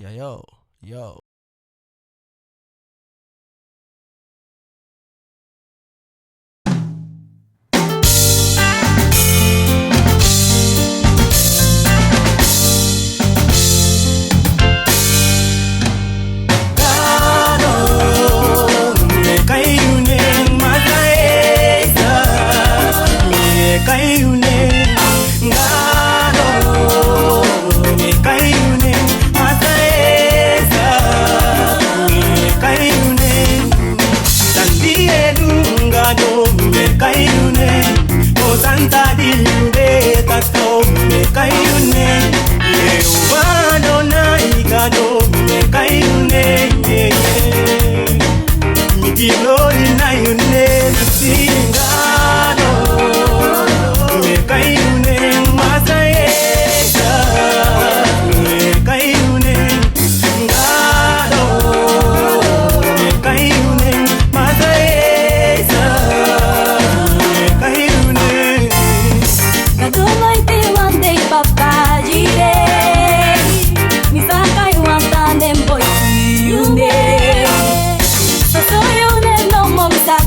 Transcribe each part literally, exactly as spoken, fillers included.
Yo, yo, yo. Gado, mi e kai yu nen, Masaa Esa, mi e kai yu nen. Gado, mi e kai yu nen, Masaa Esa, mi e kai yu nen. San di e du, Gado, mi e kai yu nen. O santa di yu de, Tata, mi e kai yu nen. Yehova Adonai, Gado, mi e kai yu nen. Yeah, yeah. Mi gi glory na yu nen, Gado. Mi e kai yu nen, Masaa Esa. Mi e kai yu nen, Gado. Mi e kai yu nen, Masaa Esa. Mi e kai yu nen. Gado Almighty, wan dei, Papa, di de. Mi sa kai wan tan den boi gi yu nen. Soso yu nen nomo mi sa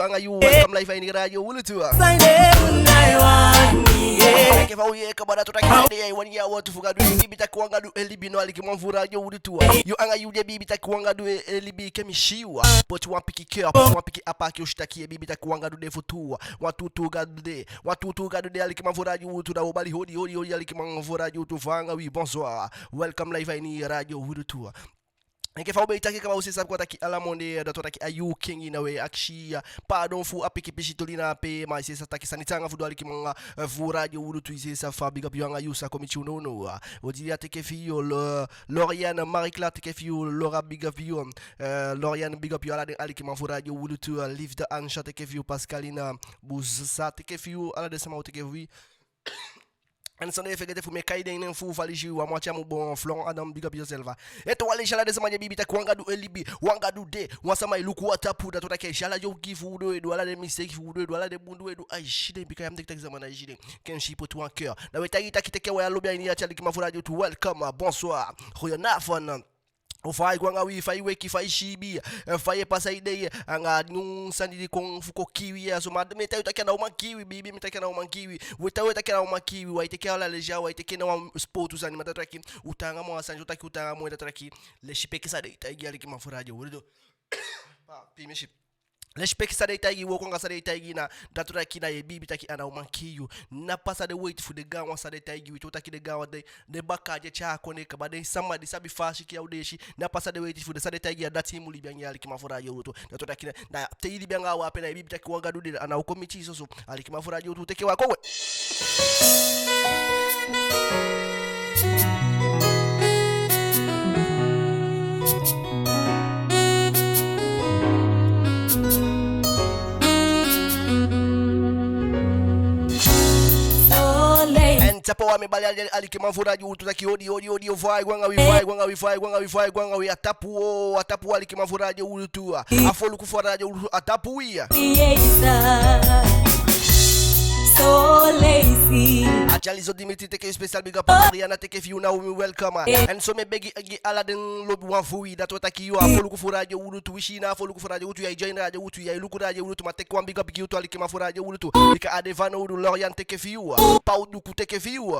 anga yu, welcome live a ini Radio Wi Lutu. Sai de unai wani, yeah. Enke fa u yee kaba, da tu taki de ya i wani yee a wowtu fu Gadu, i biibi taki wan Gadu e libi, no, alikiman fu Radio Wi Lutu. Yu anga yu di e biibi taki wan Gadu e, e libi, ke mi si yu, poti wan pikin cœur, poti wan pikin apa, ke u si taki i e biibi taki wan Gadu de fu tuu. Wan tuutuu Gadu de, wan tuutuu Gadu de, alikiman fu Radio Wi Lutu, da u o bali odi, odi, odi, alikiman fu Radio Wi Lutu, fa anga wi, bonsoir. Welcome live a ini Radio Wi Lutu. Enke fa u be e taki kaba, u si, sabi kon taki ala monde, da tu taki a yuu kengi na we akisi, eh, pardon fu a pikin pisi toli na ape, ma i si, sa taki sani taanga fu du, alikiman, eh, fu Radio Wi Lutu, i si, sa fa, big up yu anga yu, sa kon miti u nownow. Odilia, teke fi yu, Lo-, Lauriane, Marie Claire, teke fi yu, Laura, big up yu, eh, Lauriane, big up yu, ala den alikiman fu Radio Wi Lutu, eh, Liefde, Ansha, teke fi yu, Pascaline, Busa, teke fi yu, ala den sama u teke fi wi. En san den e fegete fu mi e kai den nen fu falisi, wan mati a mu bon, Florent Adam, big up yourself. Ete wan leisi ala den sama di e biibi taki wan Gadu e libi, wan Gadu de, wan sama e luku a tapu, da tu taki, e si ala den ogii fu u di u e du, ala den mistake fu u di u e du, ala den bun di u e du, ai si den, bika ya mi denki taki sama ná e si den. Ke mi si i poti wan cœur. Da we taigi i taki teke wai a lobi a ini i ati, alikiman fu Radio Wi Lutu, welcome, bonsoir, goedenavond. O fa i go anga wi, fa i weki, fa i siibi, eh, fa i e pasa i dei, anga a nyun sani di kon fu kon kii wi ya so, ma mi e taigi u taki a ná o man kii wi, biibi, mi taki a ná o man kii wi. We taigi u taki a ná o man kii wi, wai teke ala leisi ya, wai teke na wan sipotu sani, ma da tu taki u taanga moo a sani, so taki u taanga moo, da tu taki lesipeki san den e taigi i, alikiman fu Radio Wi Lutu. Pa, pimisi. Lesipeki san den e taigi i, wooko anga san den e taigi i, na da tu taki na i e biibi taki a ná o man kii yu. Ná pasa den weiti fu den gaanwan san den e taigi wi, so taki den gaanwan de, den bakaa di e tyai a kondee kaba, den sama di sabi fasi kii a u deesi, ná pasa den weiti fu den, san den e taigi i, a dati i mu libi anga en, alikiman fu Radio Wi Lutu. Da tu taki na, na te i libi anga a wan ape, na i biibi taki wan Gadu de, a ná o kon miti i soso. Alikiman fu Radio Wi Lutu, teke wai, kon we. En tapu a wan mi e bali, alikiman fu Radio Wi Lutu, taki odi, odi, odi, o fa i go anga wi, fa i go anga wi, fa i go anga wi, fa i go anga wi, a tapu, o, a tapu, alikiman fu Radio Wi Lutu. A foluku fu Radio Wi Lutu, a tapu wi. Atyalizo Dimitri, teke yu, special big up. Adriana, teke fi yu, Naomi, welcome. En so mi e begi gi ala den lobiwan fu wi, da tu taki yu a foluku fu Radio Wi Lutu, wi si i na a foluku fu Radio Wi Lutu, ya e join Radio Wi Lutu, ya e luku Radio Wi Lutu, ma teke wan big up gi yu tu, alikiman fu Radio Wi Lutu. Bika a de fanowdu, Lauriane, teke fi yu. Paul Duku, teke fi yu.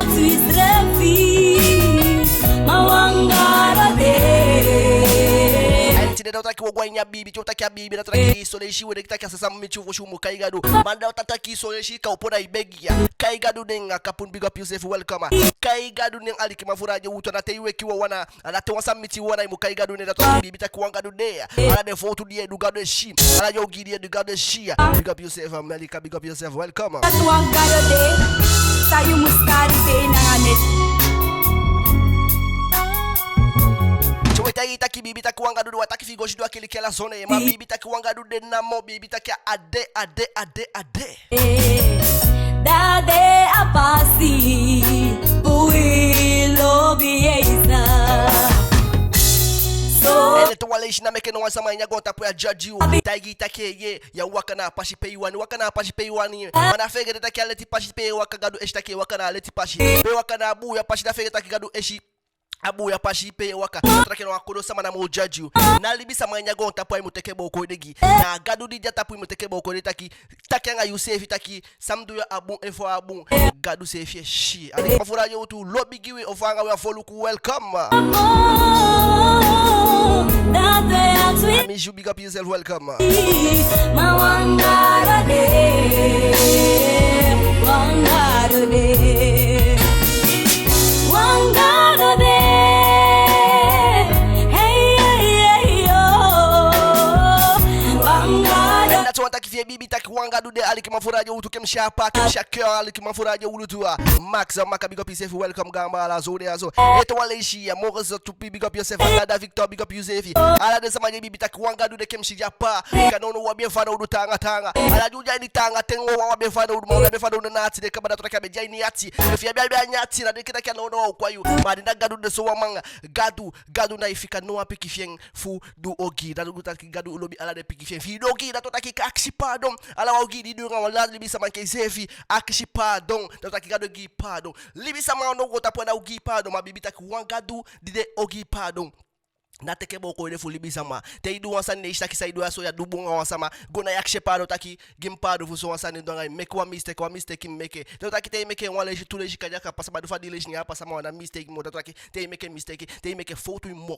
En tide da u taki wo go a ini a biibi, te u taki a biibi, da tu taki son leisi we denki taki a so san miti u fosi u mu kai Gadu. Ma da u taki son leisi, kan u poi na i begi ya. Kai Gadu nen, a Kapun, big up yuseefi, welcome. Kai Gadu nen, alikiman fu Radio Wi Lutu, na te i weki wawan na, a na te wan sani miti i wawan na i mu kai Gadu nen, da tu taki biibi taki wan Gadu de. Ala den fowtu di i e du, Gadu e si. Ala den ogii di i e du, Gadu e si. Big up yuseefi, Melika, big up yuseefi, welcome. Dati wan Gadu de, san yu mu skadi de nanga neti. So we taigi i taki biibi taki wan Gadu de, wan taki fi i go sidon a keliki ala sonde, ma biibi taki wan Gadu de namo, biibi taki a de, a de, a de, a de. Eh, da de a pasi fu wi lobi Jesesi. So. En ete wan leisi, ná meke no wan sama a ini a goontapu ya judge yu, taigi i taki ye, ya waka na a pasi pe i wani, waka na a pasi pe i wani. Ma ná fegete taki a leti pasi pe i e waka, Gadu e si taki i e waka na a leti pasi. Pe i e waka na a buuya pasi, ná fegete taki Gadu e si a buuya pasi pe i e waka. Taki na wan kodo sama namo o judge yu. Ná libisama a ini a goontapu ya i mu teke booko ede gi. Na Gadu di de a tapu i mu teke booko ede, taki, taki anga yuseefi taki san mi du ya a bun efu a á bun. Gadu seefi e si. Alikiman fu Radio Wi Lutu, lobi gi wi, o fa anga wi a foluku, welcome. Amizu, big up yuseefi, welcome. Ma wan Gadu de, wan Gadu de, wan Gadu de. Hey, hey, hey, yo. Wan Gadu. En dati wani taki fi i e biibi taki wan Gadu de, alikiman fu Radio Wi Lutu, ke mi si a pa, ke mi si a cœur, alikiman fu Radio Wi Lutu, ah. Max Maka, big up yuseefi, welcome, gaan baala, so u de ya so. Ete wan leisi ya, Maurice Tupi, big up yuseefi, Nada Victor, big up yuseefi. Ala den sama di e biibi taki wan Gadu de, ke mi si den a pa. Bika nownow u abi en fanowdu taanga taanga. Ala di u de a ini taanga ten, u abi en fanowdu, ma u abi en fanowdu na a tide kaba, da tu taki a be de a ini i ati. Efu i á be abi en a ini i ati, na denki taki a nownow a o kon a yu. Ma a de na Gadu de, so wan man, Gadu, Gadu ná e fika no wan pikin fi en fu du ogii. Da tu taki Gadu lobi ala den pikin fi en. Fi i du ogii, da tu taki i kan akisi pardon. Ala wan ogii di i du anga wan lati libisama enke iseefi, akisi pardon. Da tu taki Gadu e gi i pardon. Libisama a goontapu ya ná o gi i pardon, ma biibi taki wan Gadu di de o gi i pardon. Ná teke booko ede fu libisama. Te i du wan sani, ne i si taki san i du ya so ya du bun anga wan sama, go na i akisi en paadon taki: Gi mi paadon fu sowan sani di mi du anga i. Mi meke wan mistake, wan mistake mi meke. Da u taki te i meke wan leisi, tu leisi, kande a kan pasa, ma di fu a dii leisi ne a pasa, ma wan mistake moo. Da u taki te i meke mistake, te i meke fowtu, i mu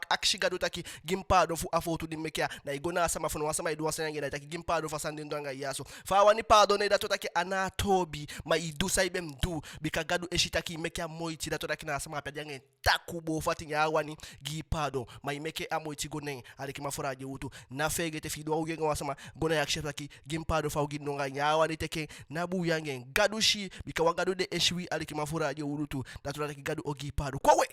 akisi Gadu taki: Gi mi paadon fu a fowtu di mi meke ya. Na i go na a sama, fu na wan sama i du wan sani anga en, da i taki: Gi mi paadon fu a sani di mi du anga i ya so. Fa a wani paadon en, da u taki a ná a toobi, ma i du san i be mu du. Bika Gadu e si taki i meke a moiti, da u taki na a sama ape a de anga en takuu boo fati, ne a wani gi i paadon, ma i meke a moiti go na en. Alikiman fu Radio Wi Lutu, ná feegete, fi i du wan ogii anga wan sama, go na i akisi en taki: Gi mi paadon fu a ogii di mi du anga i. Ne a wani teke en, ná buuya anga en. Gadu si, bika wan Gadu de e si wi, alikiman fu Radio Wi Lutu. Da u taki Gadu o gi i paadon. Kon we.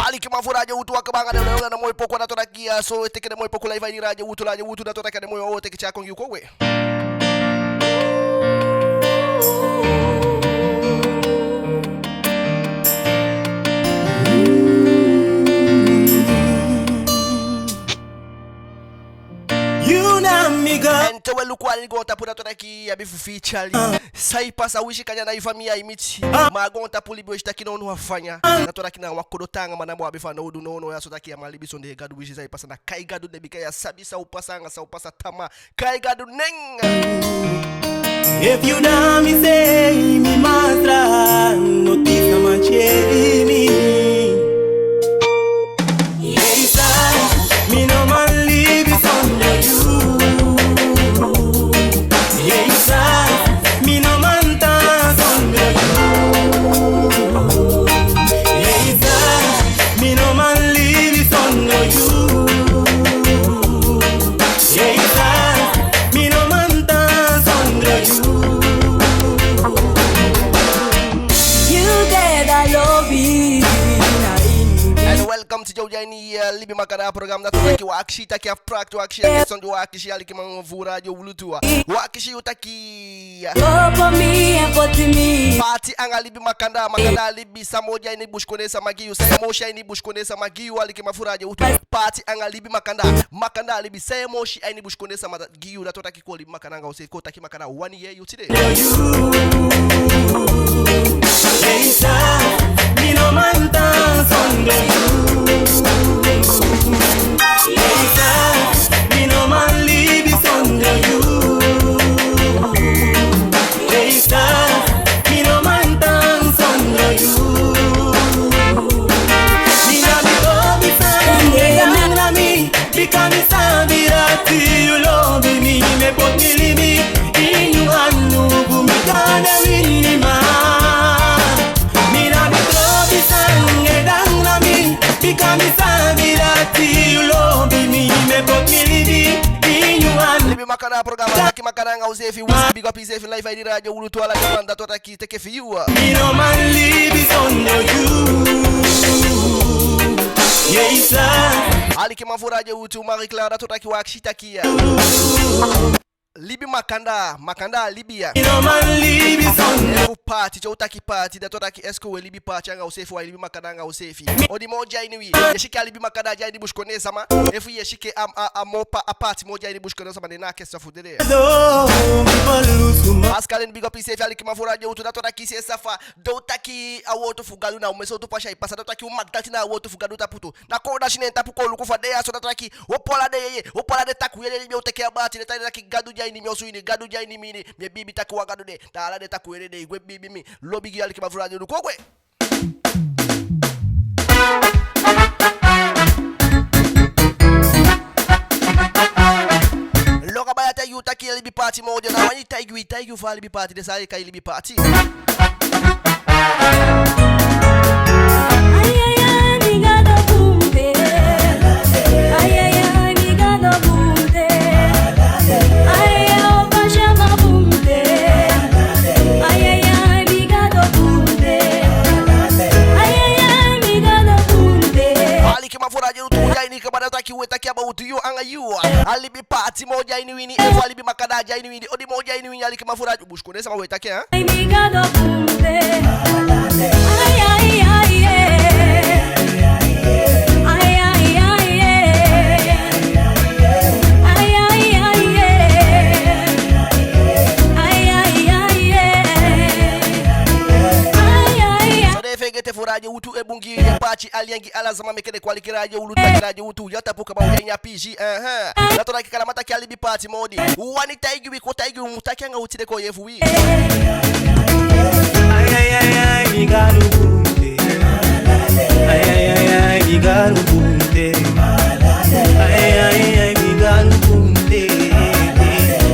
Alikiman fu Radio Wi Lutu, a kaba anga den, den moi poku, da u taki ya so, e teke den moi poku live a ini Radio Wi Lutu, Radio Wi Lutu, da u taki den moi, o teke tyai kon gi u. Kon we. Yu na mi God. En te we luku a ini goontapu, da u taki i abi fu fii tyali. San e pasa, wi si kande a ná i famii i miti. Ma a goontapu libi, wi si taki nownow a fanya. Da u taki na wan kodo taanga man namo a abi fanowdu nownow ya so, taki a man libi sondee Gadu. Wi si san e pasa, na kai Gadu nen, bika ya sabi san o pasa anga san o pasa tamaa. Kai Gadu nen. Efu yu na mi, sei mi: Masra, no tisa man tyei mi. Yesus, mi no man libi sondee yu. Yesus, mi no man tan sondee yu. Yesus, mi no man libi sondee yu. Yesus, mi no man tan sondee yu. Yu de da lobi na ini. And welcome to Joe Jani, uh, Libi Makandaa program. Da u taki wi akisi taki a praat, wi akisi a question, wi akisi, alikiman fu Radio Wi Lutu. Wi akisi yu taki, uh, Opo mi, e poti mi. Paati anga Libi Makandaa, Makandaa libi. San moo de a ini busikondee sama gi yu? San e moo si a ini busikondee sama gi yu, alikiman fu Radio Wi Lutu? Paati anga Libi Makandaa, Makandaa libi. San e moo si a ini busikondee sama gi yu? Da u taki kon libi makandaa anga useefi, kon taki makandaa wani yee yu tide. Yesus, mi no man tan sondee yu. Yesus, mi no man libi sondee yu. Yesus, mi no man tan sondee yu. Mi ná abi toobi san e de anga mi, bika mi sabi dati yu lobi mi. Mi e poti mi libi ini yu anu, fu mi kan de winiman. Mi ná abi toobi san e de anga mi, bika mi sabi dati yu lobi mi. Mi e poti mi libi ini yu anu. Libi Makandaa program, taki makandaa anga useefi, wi si, big up iseefi, live a ini Radio Wi Lutu, ala den man. Da u taki teke fi yu. Mi no man libi sondee yu. Yesus. Alikiman fu Radio Wi Lutu, Marie Claire, da u taki wi akisi taki ya. Libi Makandaa, Makandaa libi ya. Mi no man libi sondee. Efu paati, te u taki paati, da u taki est-ce que we libi paati anga useefi, wa libi makandaa anga useefi? Odi moo de a ini wi. Yu e si ke a Libi Makandaa de a ini busikondee sama? Efu yu e si ke a, a, a moo pa, a paati moo de a ini busikondee sama, ne na a question fu dede. Pascaline, big up iseefi, alikiman fu Radio Wi Lutu. Da u taki se safa. Da u taki a wowtu fu Gadu, na omen sowtu fasi ai pasa. Da u taki u mag dati na a wowtu fu Gadu tapu tu. Na kon u dansi neen tapu, kon u luku fa a de ya so. Da u taki opo ala den yeye, opo ala den takuu yeye di be o teke a baati. Da u taki Gadu de a ini mi osu ini, Gadu de a ini mi ini. Mi e biibi taki wan Gadu de. Da ala den takuu yeye de, i gwe biibi mi. Lobi gi yu, alikiman fu Radio Wi Lutu. Kon gwe. Loka baya, te yu taki a libi paati moo de, na wani taigi wi, taigi yu fa a libi paati de, san e kai libi paati. Alikiman fu Radio Wi Lutu, ya ini kaba, da u taki we taki about yu anga yu. A libi paati moo de a ini wi ini, efu a libi makandaa de a ini wi ini, odi moo de a ini wi ini, alikiman fu Radio Wi Lutu. Busikondee sama we taki, hein? E bun gi den paati aliyen gi ala sama, meke den kwali ki Radio Wi Lutu, taki Radio Wi Lutu ya tapu kaba, u de a ini a piisii, eh. Dati o taki kande a man taki a libi paati moo di. U wani taigi wi, kon taigi wi, u mu taki anga u tide kon yee fu wi. Ay, ay, ay, ay, mi Gadu bunte. Ay, ay, ay, ay, mi Gadu bunte. Ay, ay, ay, ay, mi Gadu bunte.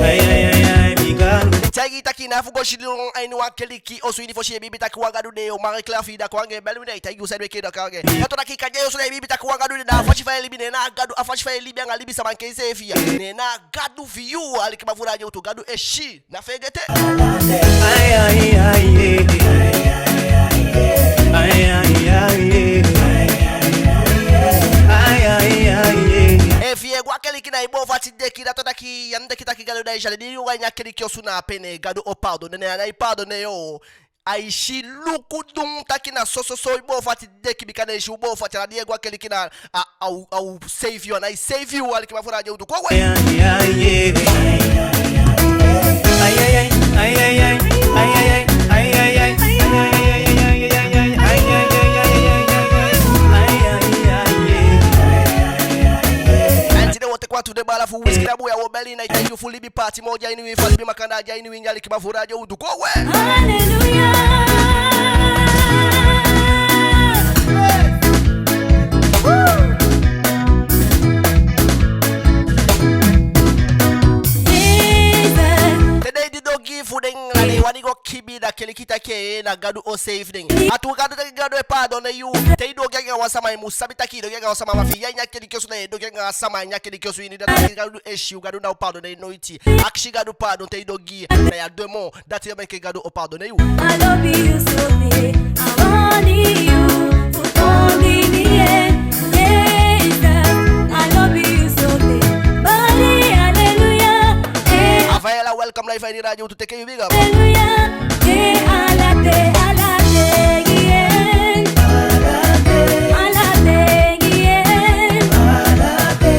Ay, ay, ay, ay, mi Gadu. Taigi taki na fu go sidon a ini wan keliki osu ini fosi i e biibi taki wan Gadu de, yo, Marie Claire, fi i da kon anga en beli, mi ná e taigi u saide meke i da kon anga en. Dati o taki kande i osu, da i e biibi taki wan Gadu de, da a fasi fa i e libi, neen na a Gadu, a fasi fa i e libi anga libi sama enke iseefi ya, neen na a Gadu fi yu, alikiman fu Radio Wi Lutu, Gadu e si. Na fegete. Ay, ay, ay, eh. Ay, ay, ay, eh. Ay, ay, ay, eh. Efi i e go a keliki, na i boofati deki, dati o taki, ya mu denki taki Gadu ná e si. Di i go a ini a keliki osu, na ape ne Gadu o pardonner, ne a ná e pardonner yu. Ai si luku dun taki na so so so i boofati deki, bika ne i si u boofati, ala di i e go a keliki na a, a, a o save yu, a ná e save yu, alikiman fu Radio Wi Lutu. Kon we. Ay, ay, ay. Ati de wote kwa tu de bala fu whisky na buya wo beli na i taigi u fu libi paati moo de a ini wi, fa libi makandaa de a ini wi, alikiman fu Radio Wi Lutu. Kon we. Hallelujah. Te den e didon gi fu den, na den wani go kibii, da keliki taki, eh, na Gadu o save den. A tuu, Gadu taki Gadu e pardonner yu. Te i du ogii anga wan sama, i mu sabi taki i du ogii anga wan sama, ma fi i a ini a keliki osu, na i du ogii anga wan sama a ini a keliki osu ini, dati taki Gadu e si yu, Gadu ná o pardonner i noiti. Akisi Gadu pardon te i du ogii, na ya du en moo, dati e meke Gadu o pardonner yu. I love you so much. I want you to come in here. Jesus, I love you so much. Body, hallelujah. Eh. Rafaela, welcome live a ini Radio Wi Lutu, teke yu big up. Hallelujah. Eh, ala te, ala te, yeah. Ala te, ala te, yeah. Ala te,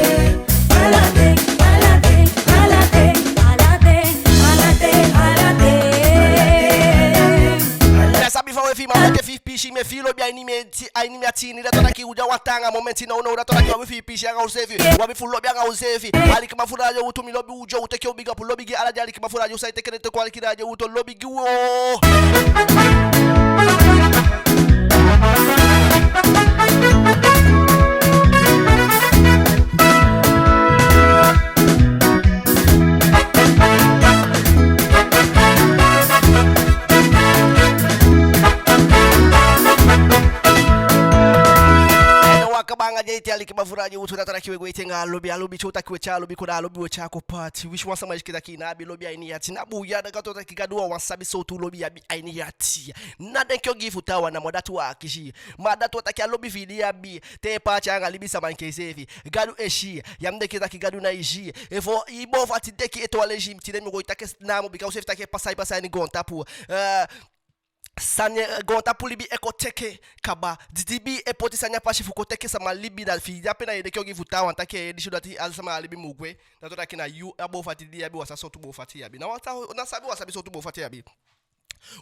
ala te, ala te, ala te, ala te, ala te. Ya sabi fa we fii, ma we te fii piisii, mi e fii lobi a ini mi eti, a ini mi ati ini, dati o taki u de a wan taanga momenti nownow, dati o taki u abi fii piisii anga useefi, u abi fu lobi anga useefi. Alikiman fu Radio Wi Lutu, mi lobi u, yo, u teke u big up, lobi gi ala den alikiman fu Radio Wi Lutu, sa i teke den te kwali ki Radio Wi Lutu, lobi gi u o. Anga den ete, alikiman fu Radio Wi Lutu, dati o taki we go ete anga lobi, a lobi te u taki we tyai lobi kon, da a lobi we tyai kon paati. Wisi wan sama e sikiifi taki i ná abi lobi a ini i ati, na buya, da dati o taki Gadu wawan sabi sowtu lobi i abi a ini i ati. Ná denki ogii fu taawan, namo dati u akisi. Ma dati o taki a lobi fi i di i abi, te i paati anga libisama enke iseefi, Gadu e si. Ya mu denki taki Gadu ná e si. Efu i boofati deki ete wan leisi, tide mi o go e taki en namo, bika useefi taki e pasa, e pasa a ini goontapu. Eh, sani, eh, goontapu libi e kon teke kaba. Didibii e poti sani a pasi fu kon teke sama libi, da fi i de ape na i e denki ogii fu taawan taki, eh, disi dati, ala sama libi mu gwe. Dati o taki na yu, a boofati di i abi, wan sa sowtu boofati i abi. Na wan sa, ná sabi wan sabi sowtu boofati i abi.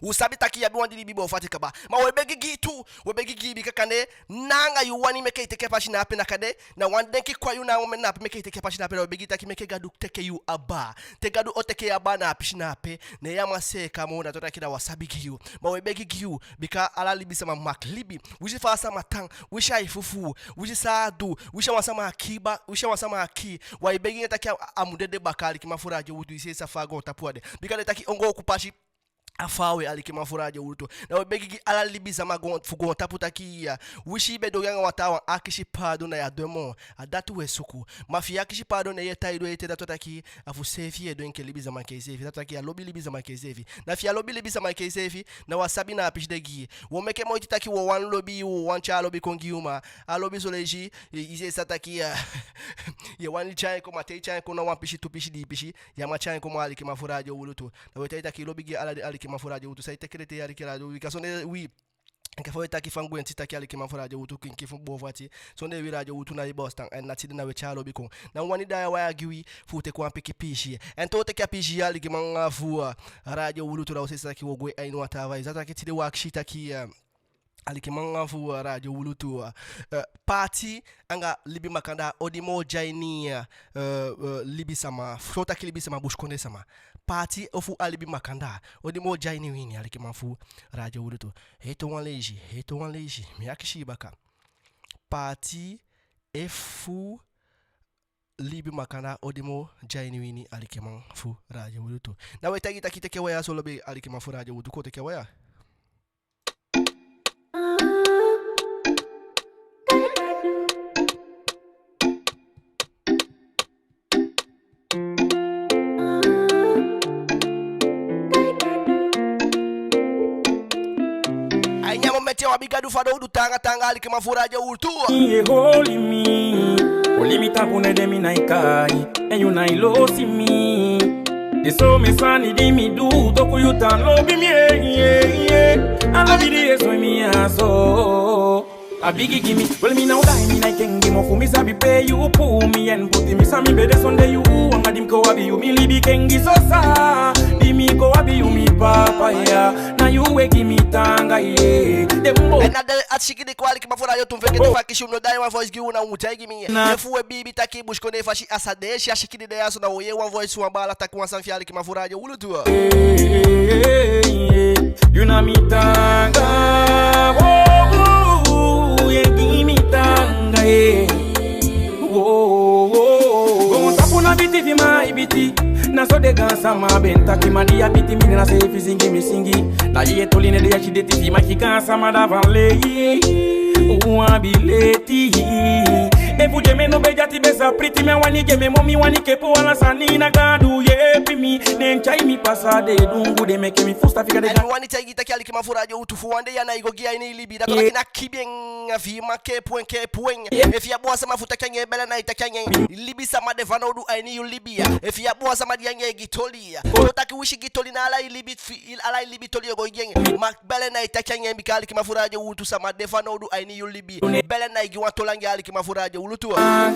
U sabi taki i abi wan didibii boofati kaba. Ma we begi gi i tu, we begi gi i, bika kande na anga yu wani meke i teke a pasi na ape, na kande na wan denki kon a yu na a momenti na ape meke i teke a pasi na ape, da we begi taki meke Gadu teke yu abaa. Te Gadu o teke yu abaa na a pisi na ape, ne ya man seeka moo, dati o taki da wan sabi gi yu. Ma we begi gi yu, bika ala libisama mag libi. Wisi fa a sama tan, wisi ai fufuu, wisi san a du, wisi a wan sama a kii ba, wisi a wan sama a kii. Wai begi en taki a, a mu dede baka, alikiman fu Radio Wi Lutu, i si san fa a goontapu a de. Bika den taki ongooku pasi a faawe, alikiman fu Radio Wi Lutu. Da we begi gi ala libisama goon, fu goontapu taki, ya, wisi i be du ogii anga wan taawan, akisi paadon, na ya du en moo. A dati we suku. Ma fi i akisi paadon, ne i e tan e du en ete, dati o taki a fu seefi i e du en, enke libisama enke iseefi. Dati o taki i á lobi libisama enke iseefi. Na fi i á lobi libisama enke iseefi, na wan sabi na a pisi de gi i. Wo meke moiti taki wo wani lobi, wo wani tyai lobi kon gi i, ma a lobi son leisi, i, i si san taki, ya, i e wani tyai en kon, ma te i tyai en kon na wan pisi, tu pisi, dii pisi, ya man tyai en kon moo, alikiman fu Radio Wi Lutu. Da we taigi taki lobi gi ala den alikiman fu Radio Wi Lutu, sa i teke den te, alikiman fu Radio Wi Lutu, bika sondee wi, enke fa we taki fa u gwenti taki, alikiman fu Radio Wi Lutu, kinkin fu boofati, sondee wi Radio Wi Lutu ná e bestaan, en na tide na we tyai lobi kon. Na u wani da ya, wai a gi wi fu u teke wan pikin piisii. En te u teke a piisii ya, alikiman fu, eh, Radio Wi Lutu, da u si san taki wo gwe a ini wan taa fasi. Dati o taki tide u akisi taki, eh, Alikiman fu Radio Wi Lutu, eh, paati anga libi makandaa, on di moo de a ini, eh, eh, libisama, so taki libisama, busikondee sama. Paati efu a libi makandaa, on di moo de a ini wi ini, alikiman fu Radio Wi Lutu. Hei, toon wan leisi, hei, toon wan leisi, mi akisi baka. Paati efu libi makandaa, on di moo de a ini wi ini, alikiman fu Radio Wi Lutu. Na we taigi taki teke waya so lobi, alikiman fu Radio Wi Lutu, kon teke waya. A ini a momenti ya wi abi Gadu fanowdu taanga taanga, alikiman fu Radio Wi Lutu. Ye holi mi, holi mi tapu, ne de mi nai kai, en yu nai losi mi. Den somen sani di mi du, toku yu tan lobi mi, eh, eh, eh. A lobi di e soi mi a so. A bigi gi mi, wel mi ná o daai, mi nai kengi mofu, mi sabi pe yu puu mi, en poti mi san mi be de sondee yu. Anga di mi kon abi yu, mi libi kengi sosa. Di mi kon abi yu, mi papa ya, na yu e gi mi taanga, ye. Den bo. En na de a sikin di kon, alikiman fu Radio Wi Lutu, fu enke tu fa kisi u no daai wan voice gi u, na u taigi mi. Na. Efu we biibi taki busikondee fasi a sa de, si a sikin di de ya so, na u o yee wan voice fu wan baala taki wan sani fi en, alikiman fu Radio Wi Lutu. Eh, eh, eh, eh, yu na mi taanga, oh, oh, oh, ye gi mi taanga, eh. Oh, oh, oh, oh. Goontapu na biti fi mi a biti. Na so den gaansama ben taki, ma di a biti mi, na seefi singi mi singi. Na ye toli ne de ya si de ti fi mi, ki gaansama da van lei. U abi leti. Efu Dyembe no be de, a ti be sa priti, mi á wani Dyembe moo, mi wani kepu ala sani, na Gadu yeepi mi. Den tyai mi pasa den dungu, den meke mi fusutan fika den. En mi wani taigi taki, alikiman fu Radio Wi Lutu, fu wan dei ya nai go gi a ini i libi. Dati o taki na kibi en, fi i man kepu en, kepu en. Efi i abi wan sama fu taki anga en, bele nai taki anga en. Libisama de fanowdu a ini yu libi ya. Efi i abi wan sama di anga en e gi toli ya. Kon taki wisi gi toli, na ala i libi fi, ala i libi toli yo go gi en. Ma bele nai taki anga en, bika, alikiman fu Radio Wi Lutu, sama de fanowdu a ini yu libi. Bele nai gi wan toli anga en, alikiman fu Radio Wi Lutu. A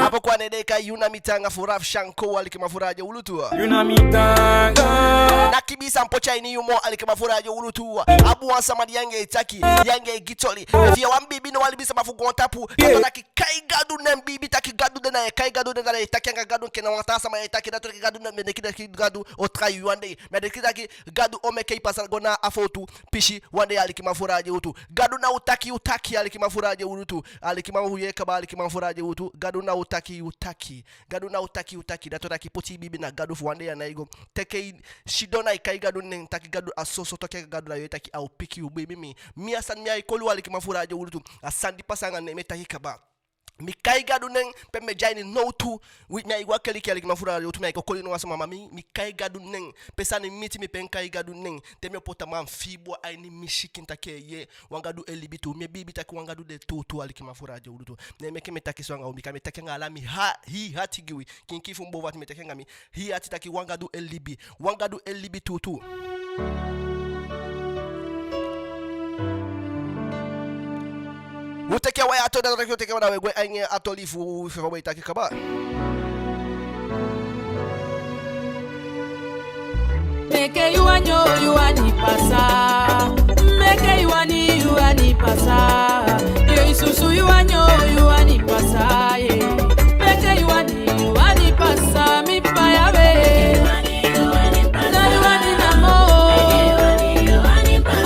booko wan ne den e kai Yu na mi taanga fu Raf Shanko, alikiman fu Radio Wi Lutu. Yu na mi taanga. Na kibi san poti a ini yu moo, alikiman fu Radio Wi Lutu. Abi wan sama di anga en e taki, di anga en e gi toli. Efi i wani biibi, no wan libisama fu goontapu. Dati o taki kai Gadu nen, biibi taki Gadu de, na ye kai Gadu de, na ye taki anga Gadu, enke na wan taa sama ye taki. Dati o taki Gadu nen, mi á denki taki Gadu o trai yu wan dei. Mi á denki taki Gadu o meke i pasa go na a fowtu pisi wan dei, alikiman fu Radio Wi Lutu. Gadu ná o taki yu taki, alikiman fu Radio Wi Lutu. Alikiman, u yee kaba, alikiman fu Radio Wi Lutu. Gadu ná o taki yu taki. Gadu ná o taki yu taki. Dati o taki poti i biibi na Gadu fu wan dei ya nai go. Teke i sidon nai kai Gadu nen, taki Gadu, a soso, taki anga Gadu, da yo yee taki a o piki yu, biibi mi. Mi, a sani mi ai koli u, alikiman fu Radio Wi Lutu. A sani di pasa anga mi, mi e taki kaba. Mi kai Gadu nen, pe mi be de a ini nowtu, wi, mi ai go a keliki, alikiman fu Radio Wi Lutu, mi ai go koli no wan sama, ma mi, mi kai Gadu nen. Pe sani miti mi, pe mi kai Gadu nen, te mi opo tamaa, mi fii bun a ini mi sikin taki, yee, wan Gadu e libi tuu. Mi e biibi taki wan Gadu de tuutuu, alikiman fu Radio Wi Lutu. Ne meke mi e taki so anga u, bika mi e taki anga ala mi ha, hii ati gi wi. Kinki fu mi bow ati, mi e taki anga mi hii ati taki wan Gadu e libi. Wan Gadu e libi tuutuu. U teke waya tu, da u teke waya, da we gwe a ini a toli fu, fu fa u be e taki kaba. Meke yu wani o, yu wani pasa. Meke yu wani, yu wani pasa. Ye susu yu wani o, yu wani pasa, ye. Meke yu wani, yu wani pasa, mi paya we. Na yu wani namo.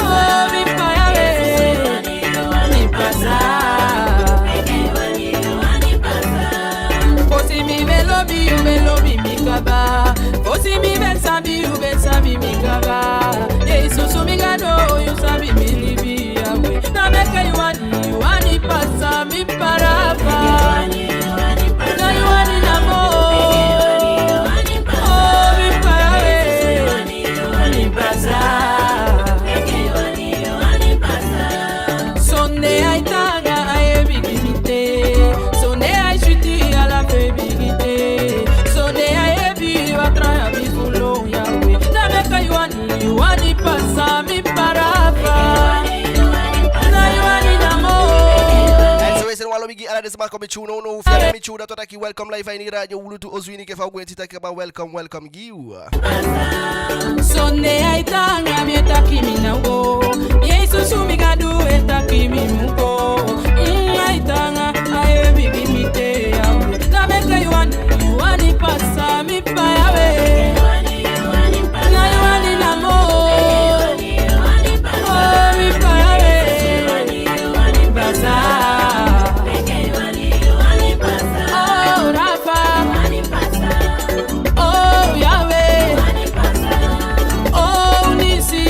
Oh, mi paya we. Yu wani pasa. Fosi mi be lobi yu, be lobi mi kaba. Fosi mi be sabi yu, be sabi mi kaba. Ye susu mi Gadu, yu sabi mi libi, Yahweh. Na meke yu wani, yu wani pasa, mi papa. Gi ala den sama kon miti u nownow, fi a be miti u, dati wani taki welcome live a ini Radio Wi Lutu. Osu ini, enke fa u gwenti taki kaba, welcome, welcome gi u. Sonde ai taanga mi e taki mi ná o go. Yesus mi Gadu e taki mi mu go. Mm, ai taanga, ai e biibi mi te, Yahweh. Na meke yu wani, yu wani pasa mi, Papa Yahweh. Na yu wani namo. Oh, mi Papa Yahweh. Pasa. Oh, Rapha. Oh, Yahweh. Oh, Nissi.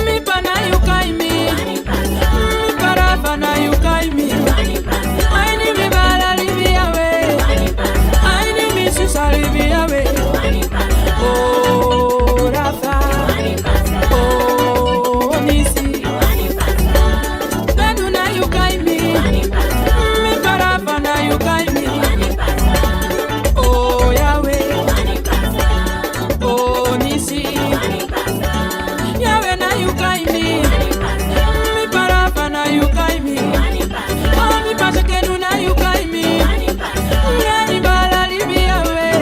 Mi Papa, na yu kai mi. Mi Papa Rapha, na yu kai mi. A ini mi baala libi, Yahweh. A ini mi sisa libi, Yahweh. Oh, Rapha. Oh, Nissi. Gadu, na yu kai mi. Mi Papa Rapha, na yu kai mi. Oh, Yahweh. Oh, Nissi. Yahweh, na yu kai mi. Mi Papa Rapha, na yu kai mi. Oh, mi Papa Tsekenu, na yu kai mi. Na mi baala libi, Yahweh.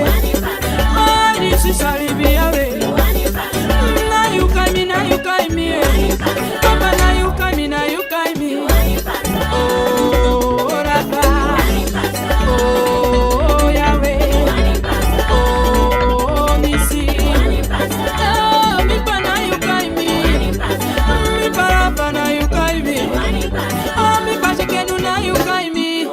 Oh, mi sisa libi, Yahweh. Na yu kai mi, na yu kai mi, eh. Papa, na yu kai mi, na yu kai mi. Oh, Rapha. Oh, Yahweh. Oh, Nissi. Oh, mi Papa, na yu kai mi. Mi Papa Rapha, na yu kai mi. Oh, mi Papa Tsekenu, na yu kai mi.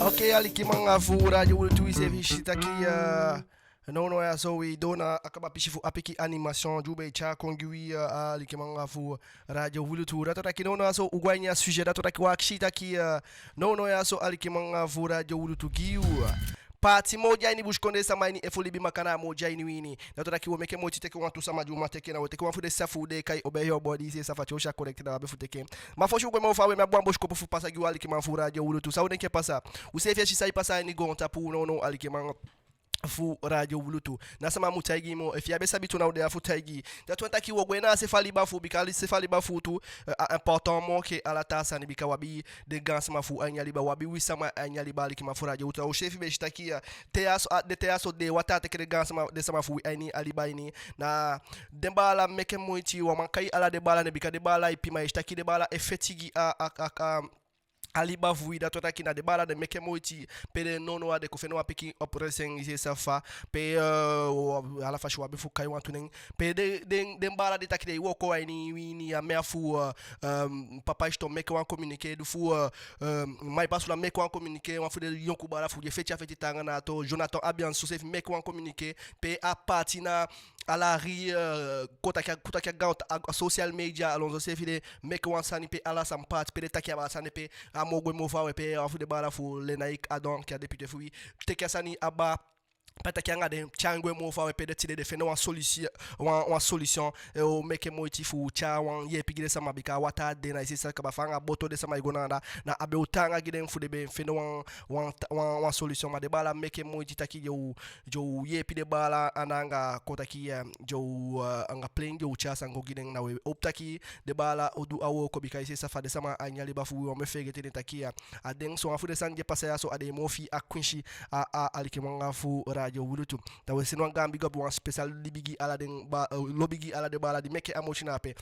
Ok, alikiman anga fu Radio Wi Lutu, i seefi si taki, eh, nownow ya so wi doo na a kaba pisi fu a pikin animation di u be tyai kon gi wi, eh, alikiman anga fu Radio Wi Lutu. Dati wani taki nownow ya so u go a ini a sujet, dati wani taki u akisi taki, eh, nownow ya so alikiman anga fu Radio Wi Lutu, gi u, eh, paati moo de a ini busikondee sama ini, efu libi makandaa moo de a ini wi ini. Dati wani taki u o meke moiti teke wantu sama di u man teke, na u o teke wan fu den sisa fu u di e kai Obey Your Body, i seefi sabi fa, te u si a connecté, na u abi fu teke. Ma fosi u gwe moo faawe, mi abi wan bosikopu fu pasa gi u, alikiman fu Radio Wi Lutu. San u denki e pasa? U seefi e si san e pasa a ini goontapu nownow, alikiman fu Radio Wi Lutu. Na sama mu taigi i moo, efu i á be sabi tu, na u de ya fu taigi i. Dati wani taki u o gwe na a se fu a liba fu u, bika a se fu a liba fu u tu, eh, a important moo enke ala taa sani, bika u abi den gaansama fu u a ini a liba, u abi wi sama a ini a liba, alikiman fu Radio Wi Lutu. U seefi be si taki, eh, te ya so, a, den ten ya so, den wataa teke den gaansama, den sama fu wi a ini a liba ini. Na den baala meke moiti, u á man kai ala den baala nen, bika den baala e pima, i si taki den baala e feti gi a, a, a, a, a liba fu wi. Dati wani taki na den baala den meke moiti, pe den nownow ya den kon fende wan pikin oplossing, i seefi sabi fa, pe, eh, ala fasi u abi fu kai wantu nen. Pe den, den, den baala di taki den e wooko a ini wi ini, a meke fu, eh, ehm, Papa Iston meke wan communiqué, di fu, eh, ehm, Mai Pasula meke wan communiqué, wan fu den yonku baala fu u di e feti a feti taanga na a to, Jonathan Abiansu seefi meke wan communiqué, pe a paati na ala ri, eh, kon taki, kon taki a gaan, a, a social media, alonso seefi den meke wan sani pe ala sani paati, pe den taki abaa a sani, pe a moo gwe moo faawe, pe wan fu den baala fu u, Lenaïck Adam, enke a député fu wi, teke a sani abaa, pe a taki anga den, tyai en gwe moo faawe, pe den tide den fende wan solusi-, wan, wan solution, eh, u o meke moiti fu tyai wan yeepi gi den sama, bika a wataa de na, i seefi sabi kaba, fa anga boto den sama e go na anda, na a be o taanga gi den fu den be fende wan, wan, wan, wan solution. Ma den baala meke moiti taki den o den o yeepi den baala anda anga kon taki, eh, den o, eh, anga plein den o tyai sani go gi den. Na u e howpu taki den baala o du a wooko, bika i seefi sabi fa den sama a ini a liba fu u, u á mu e feegete den taki, eh, a den so, wan fu den sani di e pasa ya so, a den e moo fii a kwinsi, a, a, alikiman anga fu Radio Wi Lutu. Da u e sende wan gaan big up, wan special lobi gi ala den ba-, eh, lobi gi ala den baala di meke a moiti na ape.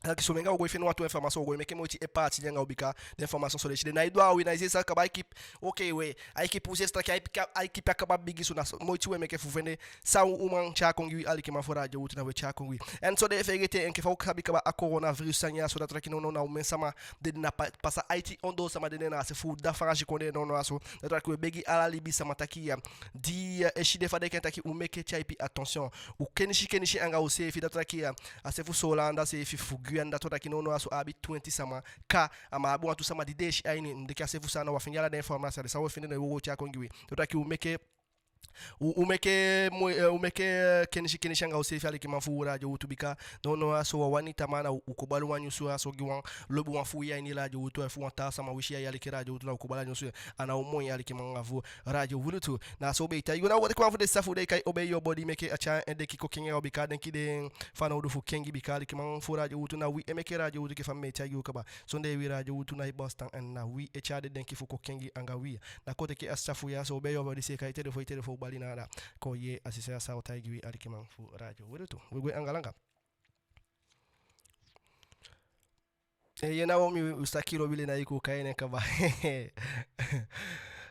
Taki so, mi anga u o go e fende wantu information, u o go e meke moiti e paati den anga u, bika den information so, den si den ná e du a wi, na i seefi sabi kaba, a ekipi, ok, we, a ekipi, u seefi sabi taki a ekipi, a ekipi á kaba bigi, so na so moiti u e meke fu fende san u man tyai kon gi wi, alikiman fu Radio Wi Lutu, na u e tyai kon gi wi. En so, den e feegete, enke fa u sabi kaba, a coronavirus sani ya so, dati wani taki nownow na omen sama dede, na pa-, pasa aiti ondoo sama dede na a se fu u, da Faansi kondee nownow ya so. Dati wani taki u e begi ala libisama taki, eh, di, eh, e si den fa den kan taki u meke tyaipi attention. U kenisi, kenisi anga useefi, dati wani taki, eh, a se fu Soolan anda seefi, fu Guyane, dati wani taki nownow ya so a abi twenti sama ka, a man abi wantu sama di den e si a ini, mi denki a se fu Saanan, u á fende ala den information, a den san u e fende, na u o go tyai kon gi wi. Dati wani taki u meke U, u meke mo-, eh, u meke, eh, kenisi, kenisi anga useefi, alikiman fu Radio Wi Lutu, bika nownow a so u á wani tamaa na u, u kon bali wan nyunsu a so gi wan lobiwan fu wi a ini Radio Wi Lutu, efu wan taa sama wisi ya e aliki Radio Wi Lutu, na u kon bali a nyunsu ya. A ná o moi, alikiman anga fu Radio Wi Lutu. Na so u be e taigi u. Na u go teke wan fu den sisa fu u den e kai Obey Your Body, meke a tyai en denki kon kengi anga u, bika a denki de fanowdu fu kengi, bika alikiman fu Radio Wi Lutu, na wi e meke Radio Wi Lutu, enke fa mi e taigi u kaba. Sondee wi Radio Wi Lutu ná e bestaan, en na wi e tyai den denki fu kon kengi anga wi. Na kon teke a sisa fu u ya so, Obey Your Body, seeka i telefon, i telefon, bali na anda. Kon yee a sisa ya san a o taigi wi, alikiman fu Radio Wi Lutu. Wi gwe anga langa. Eh, ye na wo mi u saki lo bile na iku kai nen kaba.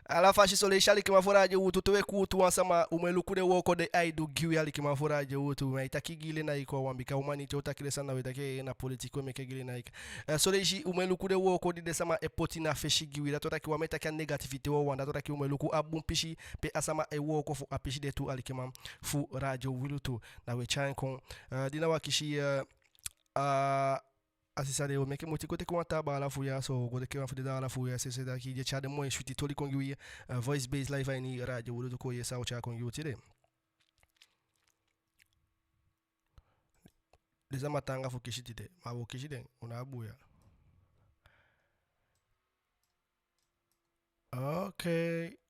Ala fasi, son leisi, alikiman fu Radio Wi Lutu, te we kuutu wan sama, u mu e luku den wooko di ai du gi wi, alikiman fu Radio Wi Lutu. Ma i taki gi len na iku a wan, bika umaniti o taki den sani, na we taki na politiki we meke gi len na iku. Eh, son leisi, u mu e luku den wooko di den sama e poti na fesi gi wi. Dati o taki, u á mu e taki a négativité wawan, dati o taki u mu e luku a bun pisi pe a sama e wooko fu a pisi de tu, alikiman fu Radio Wi Lutu. Na we tyai en kon. Eh, di na wi akisi, eh, a, a sisa de, u o meke moiti go teke wan taa baala fu u ya so, go teke wan fu den baala fu u ya so, se taki den e tyai den moi switi toli kon gi wi, eh, Voice Base live a ini Radio Wi Lutu, kon yee san a o tyai kon gi u tide. Den sama taanga fu kisi tide, ma wo kisi den, u ná a buuya. Ok.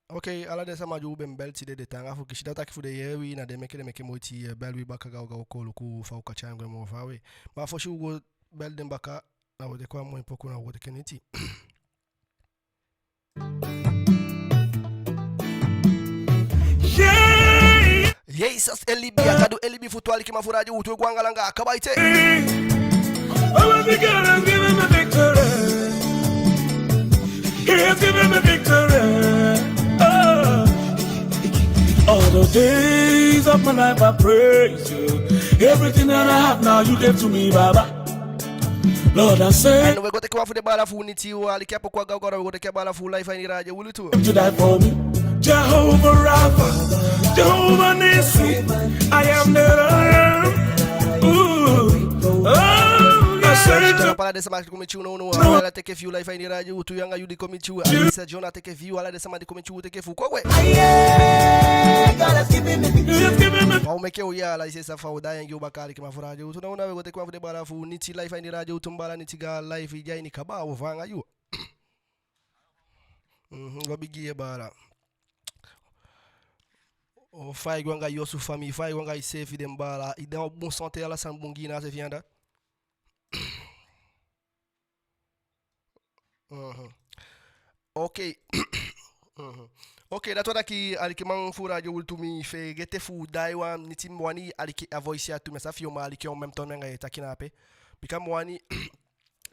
Ok, ala den sama di u be bel tide, den taanga fu kisi. Dati o taki fu den yee wi, na den meke den meke moiti, eh, bel wi baka gawgaw kon luku fa u kan tyai en gwe moo faawe. Ma fosi u go bel den baka, na wo teke wan moi poku, na wo teke niti. Jesus e libi, a Gadu e libi fu tu, alikiman fu Radio Wi Lutu, we go anga langa, kaba ete. Oh, the God has given me victory. He has given me victory. Oh. All the days of my life I praise you. Everything that I have now you gave to me, Baba. Lord, I say. En we go teke wan fu den baala fu u niti, u aliki a poku a gawgaw, we go teke a baala fu u live a ini Radio Wi Lutu. To die for me. Jehovah Rapha, Jehovah Nissi, I am that I am. Ooh, oh, yeah. Ala den sama di kon miti u nownow, ala teke fi u live a ini Radio Wi Lutu, yu anga yu di kon miti u, Alisa John a teke fi u, ala den sama di kon miti u teke fi u, kon gwe. Aye, God has given me victory. Fa u meke u yee ala i se sa fa u daai en gi u baka, alikiman fu Radio Wi Lutu. Nownow we go teke wan fu den baala fu u niti live a ini Radio Wi Lutu, baala niti, ga live, i de a ini kaba, u o fanga yu. Mhm, lobi gi i, baala. O, fa i go anga i osu, famii, fa i go anga iseefi, den baala? I de a bun sante, ala sani bun gi i na a seefi anda? Mhm. Ok. Mhm. Ok, dati wani taki, alikiman fu Radio Wi Lutu, mi feegete fu daai wan niti, mi wani aliki a voice ya tu, mi á sa efi yo man aliki en en même temps anga i e taki na ape. Bika mi wani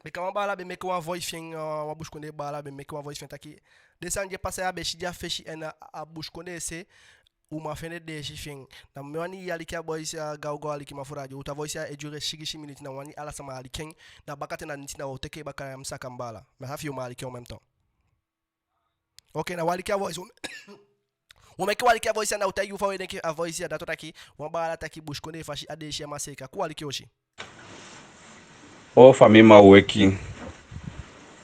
Bika wan baala be meke wan voice fi en, eh, wan busikondee baala be meke wan voice fi en taki den sani di e pasa ya a be si de a fesi, en a, a busikondee se u man fende deesi fi en. Na mi wani i aliki a voice ya gawgaw, alikiman fu Radio Wi Lutu. A voice ya e durer sigisi miniti, na mi wani ala sama aliki en. Na bakaten na niti na wo teke baka, ya mi saka, mi baala. Mi á sa efi yo man aliki en en même temps. Ok, na u aliki a voice. U meke u aliki a voice ya, na u taigi u fa u e denki a voice ya. Dati o taki, wan baala taki busikondee fasi, a deesi á man seeka. Kon u aliki en osi. O famii, ma u weki.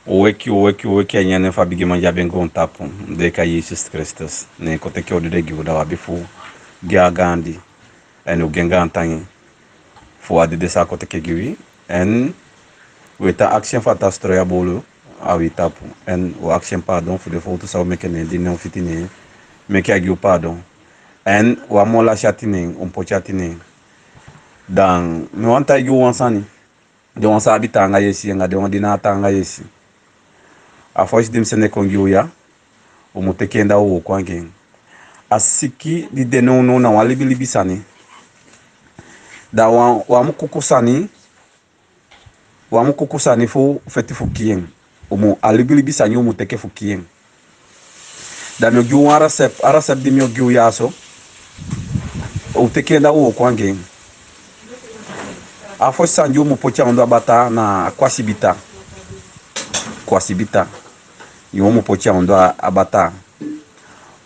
U weki, u weki, u weki a ini a nen fu a bigiman di a be goontapu, den e kai Jesus Kristus. Ne kon teke u dede gi u, da u abi fu gi a gaandi. En u gi en gaantangi fu a dede san a kon teke gi wi. En u e tan akisi en fu a tan sitoi a buulu a wi tapu. En u akisi en paadon fu den fowtu san u meke, ne di nen u fiti, ne meke a gi u paadon. En u á mu lasi ati neen, u mu poti ati neen. Da mi wani taigi u wan sani. Den wan san abi taanga yesi anga den wan di ná a taanga yesi. A foisi di mi sende kon gi u ya, u mu teke en da u wooko anga en. A siki di de nownow na wan libilibi sani. Da u á, u á mu kuku sani, u á mu kuku sani fu feti fu kii en. U mu, a libilibi sani u mu teke fu kii en. Da mi o gi u wan recette, a recette di mi o gi u ya so. U teke en da u wooko anga en. A fosi sani di u mu poti a ondoo a bataa na kwasi bitaa. Kwasi bitaa. Yu u mu poti a ondoo a, a bataa.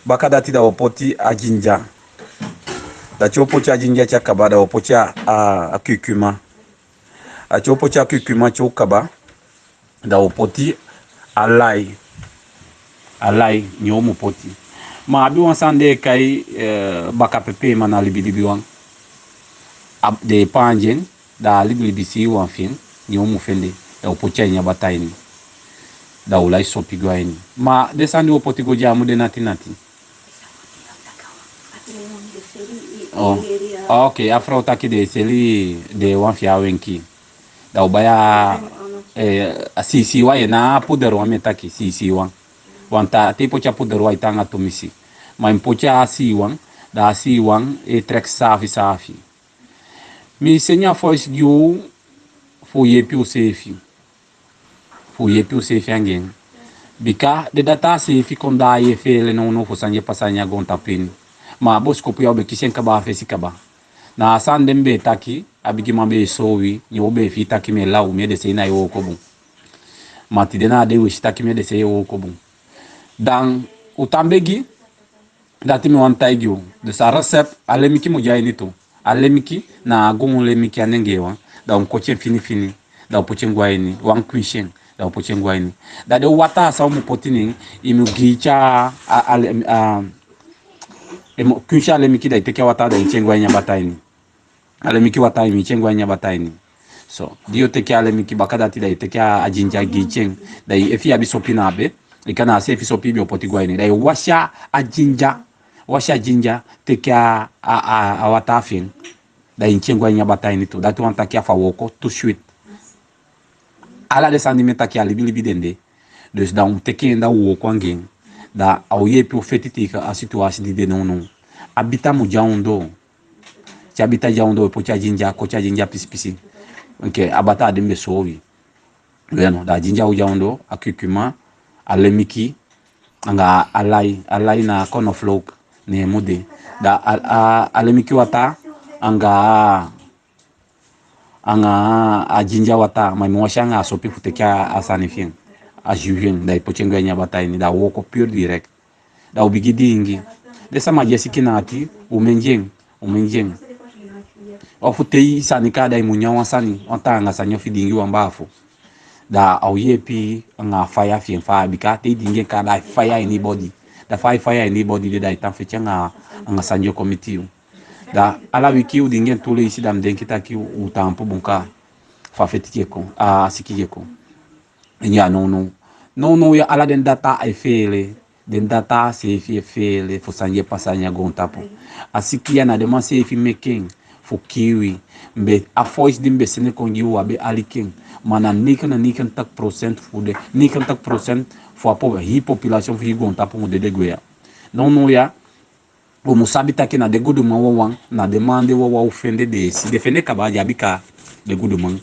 Bakadati da u o poti a jinja. Da te u o poti a jinja te a kaba, da u o poti a, a, a curcuma. A te u o poti a curcuma te u kaba, da u o poti a lay. A lay, ne u mu poti. Ma a abi wan sani den e kai, eh, baka pepe, ma na libilibi wan. A, den e paandi en, da a libilibi siiwan fi en, ne u mu fende, da u poti a ini a bataa ini. Da u lai sopi go a ini. Ma den sani di u o poti go dya á mu de nati nati. Oh. Ah, ok, a frow taki den e seli den wan fi a wenki. Da u bai a, eh, a siisii wan, ye, na a puder wan mi e taki, siisii wan. Want te i poti a puder wan, ai tan anga tumisi. Ma i mu poti a siiwan, da a siiwan e trek saafi saafi. Mi seni a voice gi u fu yeepi useefi. Fu yeepi useefi anga en. Bika den data seefi kon daai e feele nownow fu san di e pasa a ini a goontapu ini. Ma a bosikopu ya u be kisi en kaba a fesi kaba. Na a sani den be e taki, a bigiman be e soi wi, ne u be e fii taki mi e law, mi ede sei ná e wooko bun. Ma tide na a dei u e si taki mi ede sei e wooko bun. Da u tan begi, dati mi wani taigi u. Dus a resept, a lemiki mu de a ini tu. A lemiki, na a goon lemiki, a nengee wan. Da u mu koti en fini fini. Da u poti en go a ini. Wan kwinsi en. Da u poti en go a ini. Da den wataa san u mu poti ne en, i mu giiti a, a, a, a, i mu kwinsi a lemiki, da i teke a wataa, da i inti en go a ini a bataa ini. A lemiki wataa, i mu inti en go a ini a bataa ini. So, di yo teke a lemiki, bakadati da i teke a, a jinja giiti en. Da i, efi i abi sopi na a be, i kan, na a seefi sopi i be o poti go a ini. Da i wasi a, a jinja, wasi a jinja, teke a, a, a, a wataa fi en. Da i inti en go a ini a bataa ini tu. Dati wani taki a fu a wooko tout de suite. Ala den sani di mi e taki, a libilibi den de. Dus da u mu teke en, da u wooko anga en. Da a o yeepi u feti tegen a situwasi di de nownow. A bita mu de a ondoo. Te a bita de a ondoo, u e poti a jinja, koti a jinja pisipisi. Enke a bataa di mi be soi wi. We no, da a jinja o de a ondoo, a kurkuma, a lemiki, anga a lai, a lai na knoflook, ne en mu de. Da a, a, a lemiki wataa, anga anga a jinja wataa, ma i mu wasi anga a sopi fu teke a, a sani fi en, a jus fi en, da i poti en go a ini a bataa ini, da a wooko pur direct. Da u bigin diingi. Den sama di e siki na ati, u mengi en, u mengi en. Ofu te i sani kaa, da i mu nyan wan sani, wan taanga sani, ofu i diingi wan baafu. Da a o yeepi anga a faya fi en, fa, bika te i diingi en kaa, da ai faya a ini i bodi. Da fa ai faya a ini i bodi de, da ai tan feti anga, anga san di o kon miti yu. Da ala wiki u diingi en tu leisi, da mi denki taki u, u taampu bun kaa. Fa a feti di e kon, a siki di e kon. Ya, nownow. Nownow ya ala den data e feele. Den data seefi e feele fu san di e pasa a ini a goontapu. A siki ya na den man seefi meke en fu kii wi. Mi be, a voice di mi be sende kon gi u, u á be aliki en. Ma na negenennegentig procent fu den, negentig procent fu a po-, hii population fu hii goontapu mu dede gwe ya. Nownow ya, u mu sabi taki na den guduman wawan, na den man de wawan u fende deesi. Den fende kaba, den abi kaa, den guduman.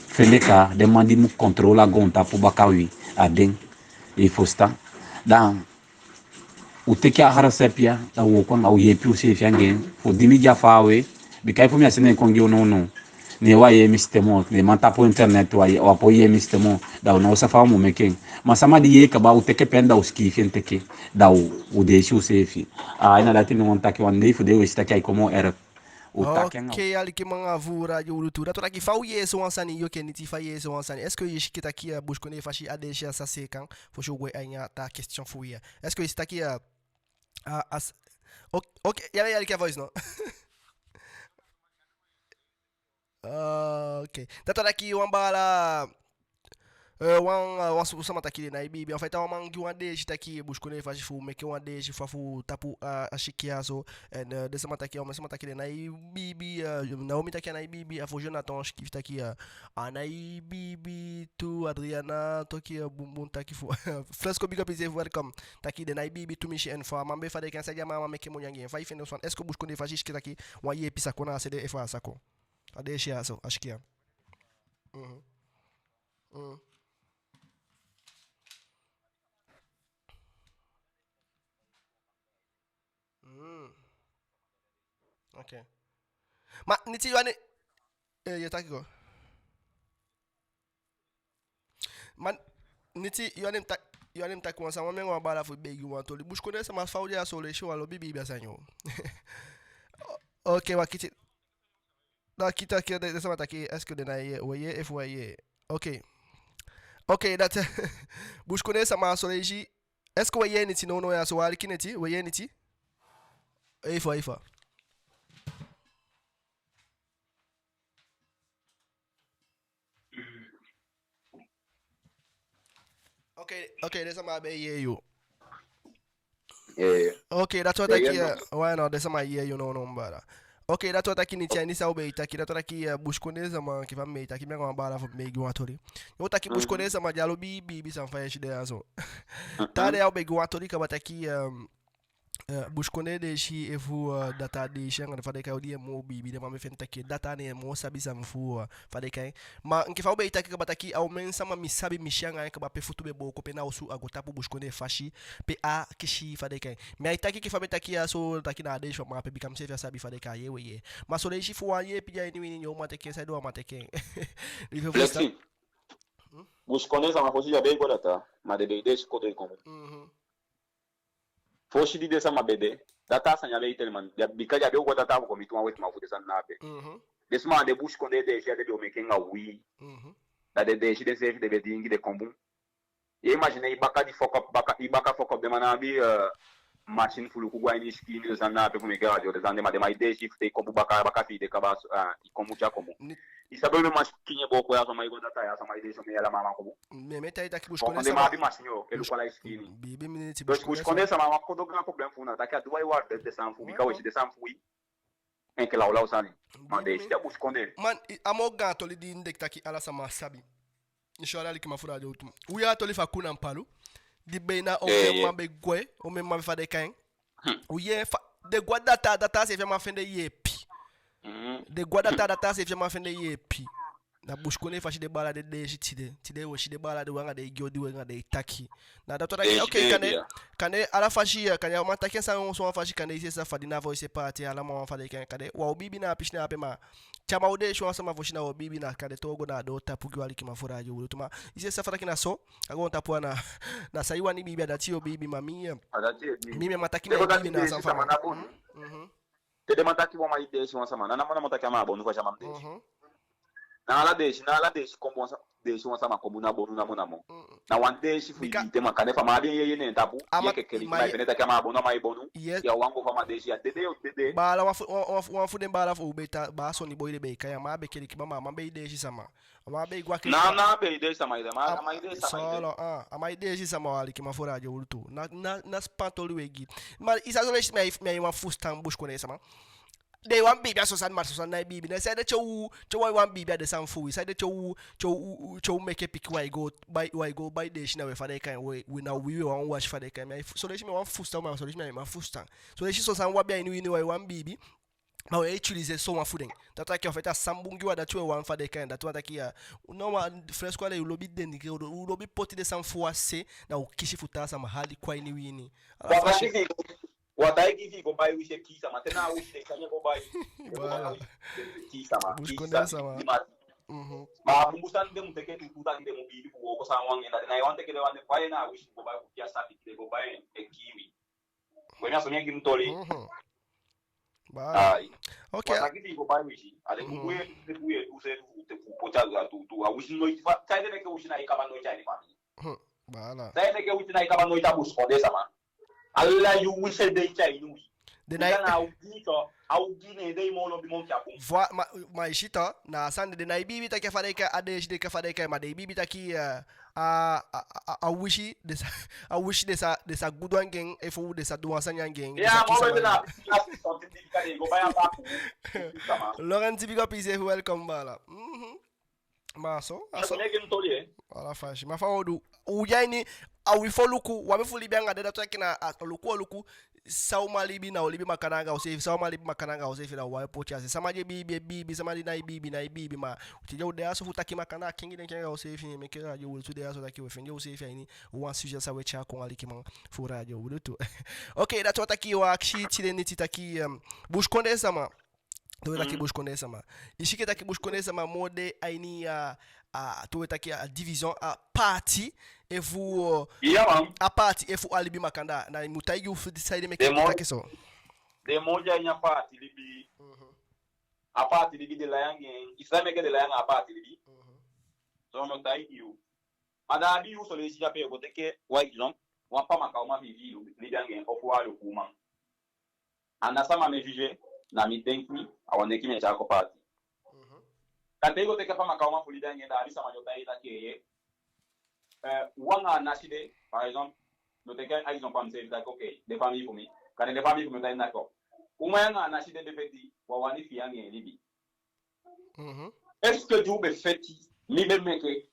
Fende kaa, den man di mu contrôle a goontapu baka wi, a den. I fusutan? Da u teke a resept ya, da u wooko anga, u yeepi useefi anga en. Fu di mi de a faawe, bika efu mi á sende en kon gi u nownow, ne u á yee mi stem moo, den man tapu internet, u á, u á poi yee mi stem moo, da u ná o sabi fa u mu meke en. Ma sama di yee kaba, u teke pen, da u sikiifi en teke, da u, u deesi useefi. A, na dati mi wani taki, wan dei fu dei u e si taki ai kon moo erg. U taki anga. Ok, alikiman fu Radio Wi Lutu. Dati wani taki fa u yee sowan sani, yu enke Niti, fa i yee sowan sani. Est-ce que i e sikiifi taki, eh, busikondee fasi a deesi ya sa seeka, fosi u gwe a ini a taa question fu wi ya. Est-ce que i e si taki, eh, a, a s-, ok, ok, ya, ya aliki a voice, no? Ah, ok. Dati wani taki wan baala, eh, wan, eh, wan s-, sama taki den ná e biibi. En fait, a wan man gi wan deesi taki busikondee fasi fu meke wan deesi fu a fu tapu a, a siki ya so. En, eh, den sama taki, omen sama taki den ná e biibi, eh, Naomi taki a ná e biibi, a fu Jonathan sikiifi taki, eh, a ná e biibi tu, Adriana taki, eh, bunbun taki fu. Fresco, big up, is welcome. Taki den ná e biibi tumisi, en fa a man be fadon enke san di a man meke moni anga en. Fa i fende so, est-ce que busikondee fasi sikiifi taki wan yeepi sa kon na a se de, efu a sa kon? A deesi ya so, a siki ya. Mhm. Mhm. Mm. Ok. Ma Niti, yu wani, eh, yu e taki go. Ma Niti, yu wani mi ta-, yu wani mi taki wan sani, wan mi anga wan baala fu begi wan toli. Busikondee sama, fa u de a so, leisi wan lobi biibi a sani o. Ok, wakiti. Da kita ke de, den sama taki, est-ce que den ná e yee, u e yee efu u á e yee? Ok. Ok, dati. Busikondee sama, a so leisi, Est-ce que we yee neti nownow ya so? We aliki neti, we yee neti? Efu, efu. Ok, ok, den sama á be yee yu. Eh, ok, dati wani taki, eh, no, den sama yee yu nownow, baala. Ok, dati wani taki neti a ini san u be e taki, dati wani taki, eh, busikondee sama, enke fa mi e taki, mi anga wan baala fu mi e gi wan toli. Yo taki busikondee sama di á lobi biibi sani fa i e si den ya so. Taa dei ya u be gi wan toli kaba taki, eh, eh, busikondee deesi efu, eh, dataa deesi anga den fa den e kai, di e moo biibi, den man be fende taki dataa ne e moo sabi sani fu, eh, fa den e kai. Ma enke fa u be e taki kaba taki, a omen sama mi sabi, mi si anga en kaba pe futu be booko, pe na osu a go tapu, busikondee fasi, pe a kisi, fa den e kai. Mi á e taki enke fa mi e taki ya so, taki na a deesi fu a man ape, bika mi seefi á sabi fa den e kai, a yee we yee. Ma son leisi fu wan yeepi de a ini wi ini, yu o man teke en, saide wan man teke en. Di fu Flexi. Busikondee sama fosi den á be e go dataa, ma den be e deesi kodo e kon bun. Mhm. Fosi di den sama be de, dataa sani á be e teli man, den á, bika den á be o go dataa fu kon miti wan wetiman fu den sani na ape. Mhm. Den sama, den busikondee deesi ya den be o meke anga uwii. Mhm. Da den deesi denseefi, den be diingi, den kon bun. Yu e imaginé i baka di fuck up, baka, i baka fuck up, den man ná abi, eh, machine fu luku go a ini i sikin, den sani na ape fu meke radio, den sani de, ma den man e deesi fu te i kon bun baka, baka fi i de kaba, ah, i kon bun, tya kon bun. Ni- I sabi omen machine e booko ya so, man e go dataa ya so, man e deesi omen yali, a man á man kon bun. Mi, mi e taigi i taki busikondee sama abi machine yo, e luku ala i sikin. Biibi mi neti. Dus busikondee sama, wan kodo gaan problème fu u na taki a di wai wi á de den sani fu wi, bika we si den sani fu wi enke lawlaw sani. Man, den e si a busikondee. Man, i, a moo gaan toli di mi denki taki ala sama sabi. Inshallah, alikiman fu Radio Wi Lutu. U yee a toli fu a Kunan Palu. Di be na omen man be gwe, omen man be, fa den e kai en. U yee fa den gwe a dataa, dataa seefi a man fende yeepi. Den gwe a dataa, dataa seefi a man fende yeepi. Na busikondee fasi den baala de deesi tide. Tide we si den baala de, we anga den e gi odi, we anga den e taki. Na dati wani taki, ok, kande, kande ala fasi, eh, kande a man taki en san, so wan fasi, kande i si en safa, di na fu i si en paati, ala man wan fa den e kai en, kande wan o biibi na a pisi na ape, ma te a man o deesi wan sama fosi, na wan o biibi na, kande te a o go na a doo tapu gi u, alikiman fu Radio Wi Lutu, ma i si en safa taki na so a goontapu, a na, na san i wani biibi, a dati yo biibi, ma mi, eh, mi, mi á man taki mi e biibi na a safa. Te den man taki wan man e deesi wan sama, na namo namo taki a man á bonu fasi a man mu deesi. Na ala deesi, na ala deesi kon bun, wan sa-, deesi wan sama kon bun, ná bonu namo namo. Na wan deesi fu i te, ma kande fa a man abi en yeye ne en tapu, i enke keliki, ma i fende taki a man á bonu, a man e bonu. Ya wan go fu a man deesi, ya dede, yo dede. Baala, wan fu, wan, wan fu, wan fu den baala fu u be tan, Baa Soni Boi, den be e kai en, a man á be kelikiman, ma a man be e deesi sama. A man be e go a keliki. Na, na be e deesi sama ede, a man, a man e deesi sama ede. Solo, ah, a man e deesi sama, alikiman fu Radio Wi Lutu. Na, na, na span toli we gi. Ma i sa so leisi mi á e, mi á e wani fusutan busikondee sama. Den wani biibi a so sani, ma so sani ná e biibi. Na saide te u, te u wani biibi a den sani fu wi? Saide te u, te u, te u meke pikin, u á e go bai, u á e go bai deesi na we, fa den e kai en, we, we na wi, we wani wasi, fa den e kai en. Mi á e fu-, so leisi mi á e wani fusutan, ma so leisi mi á e wani fusutan. So leisi so sani u abi a ini wi ini, u á e wani biibi. Ma we utiliser so wan fu den. Dati wani taki, en fait, a san bun gi u, a dati we wani, fa den e kai en. Dati wani taki, ah, no, ma, fresco ale, u lobi dénigrer, u lo-, u lobi poti den sani fu u a se, da u kisi fu taa sama hali kon a ini wi ini. Ala fasi. Wan taki fi i go bai wisi e kii sama, te na a wisi den e tyai en go bai. Baala. Kii sama, kii sama. Ma a bunbun sani den mu teke tuutuu, taki den mu biibi fu wooko san wan en, da den ná e wani teke den wan, den bai en na a wisi go bai fu kii a saki, den go bai en e kii wi. We, na so mi e gi mi toli. Baala. Ai. Ok. Wan taki fi i go bai wisi. A den bubu ye, den bubu ye, tu se tu, te fu poti a tuutuu. A wisi noiti fa, saide meke wisi ná e kaba noiti a ini famii. Baala. Saide meke wisi ná e kaba noiti a busikondee sama. Ala yuu wisi e de tyai ini wi. Den na, na ogii tu, a ogii ne den e moo lobi moo enke a bun. Voi, ma, ma i si tu, na a sani de, den ná e biibi taki a fa den e kai, a deesi de, enke fa den e kai en, ma den e biibi taki, eh, a, a, a, a wisi den sa, a wisi den sa, den sa gudu anga en, efu den sa du wan sani anga en. Ya, den sa kii sama. Laurent, big up yuseefi, welcome, baala. Mhm. Ma so, a so. Ala fasi. Ma fa u o du, u de a ini, a wi fu luku, u abi fu libi anga den, dati wani taki na, a luku, o luku, san u man libi, na u libi makandaa anga useefi, san u man libi makandaa anga useefi, na u wani poti a se. Sama di e biibi, e biibi, sama di ná e biibi, ná e biibi, ma tide u de a so fu taki makandaa, kengi den, kengi useefi, meke Radio Wi Lutu de a so taki we fende useefi a ini wan sujet san we tyai kon, alikiman fu Radio Wi Lutu. Ok, dati wani taki, wi akisi tide neti taki, em, busikondee sama. Te we taki busikondee sama. I si enke taki busikondee sama moo de a ini a, a, te we taki a division, a paati efu, a paati efu a libi makandaa. Na i mu taigi u fu saide meke i taki so. Den moo de a ini a paati libi. Mhm. A paati libi den lai anga en. I saide meke den lai anga a paati libi. Mhm. So mi o taigi u. Ma da a abi yuu son leisi ya pe i go teke wan exemple. wan Pamaka uman fi i, fi i libi anga en, ofu wan Aluku uman. A ná sama mi e juger, na mi denki, a wan denki mi e tyai kon paati. Mhm. Da te i go teke a Pamaka uman fu libi anga en, da a abi sama di o taigi i taki, eh, u anga a nasi de, par exemple, mi o teke a exemple a miseefi taki, ok, den famii fu mi, kande den famii fu mi o taigi i taki, uman anga a nasi de be feti, u á wani fi i anga en libi. Mhm. Est-ce que di u be feti, mi be meke?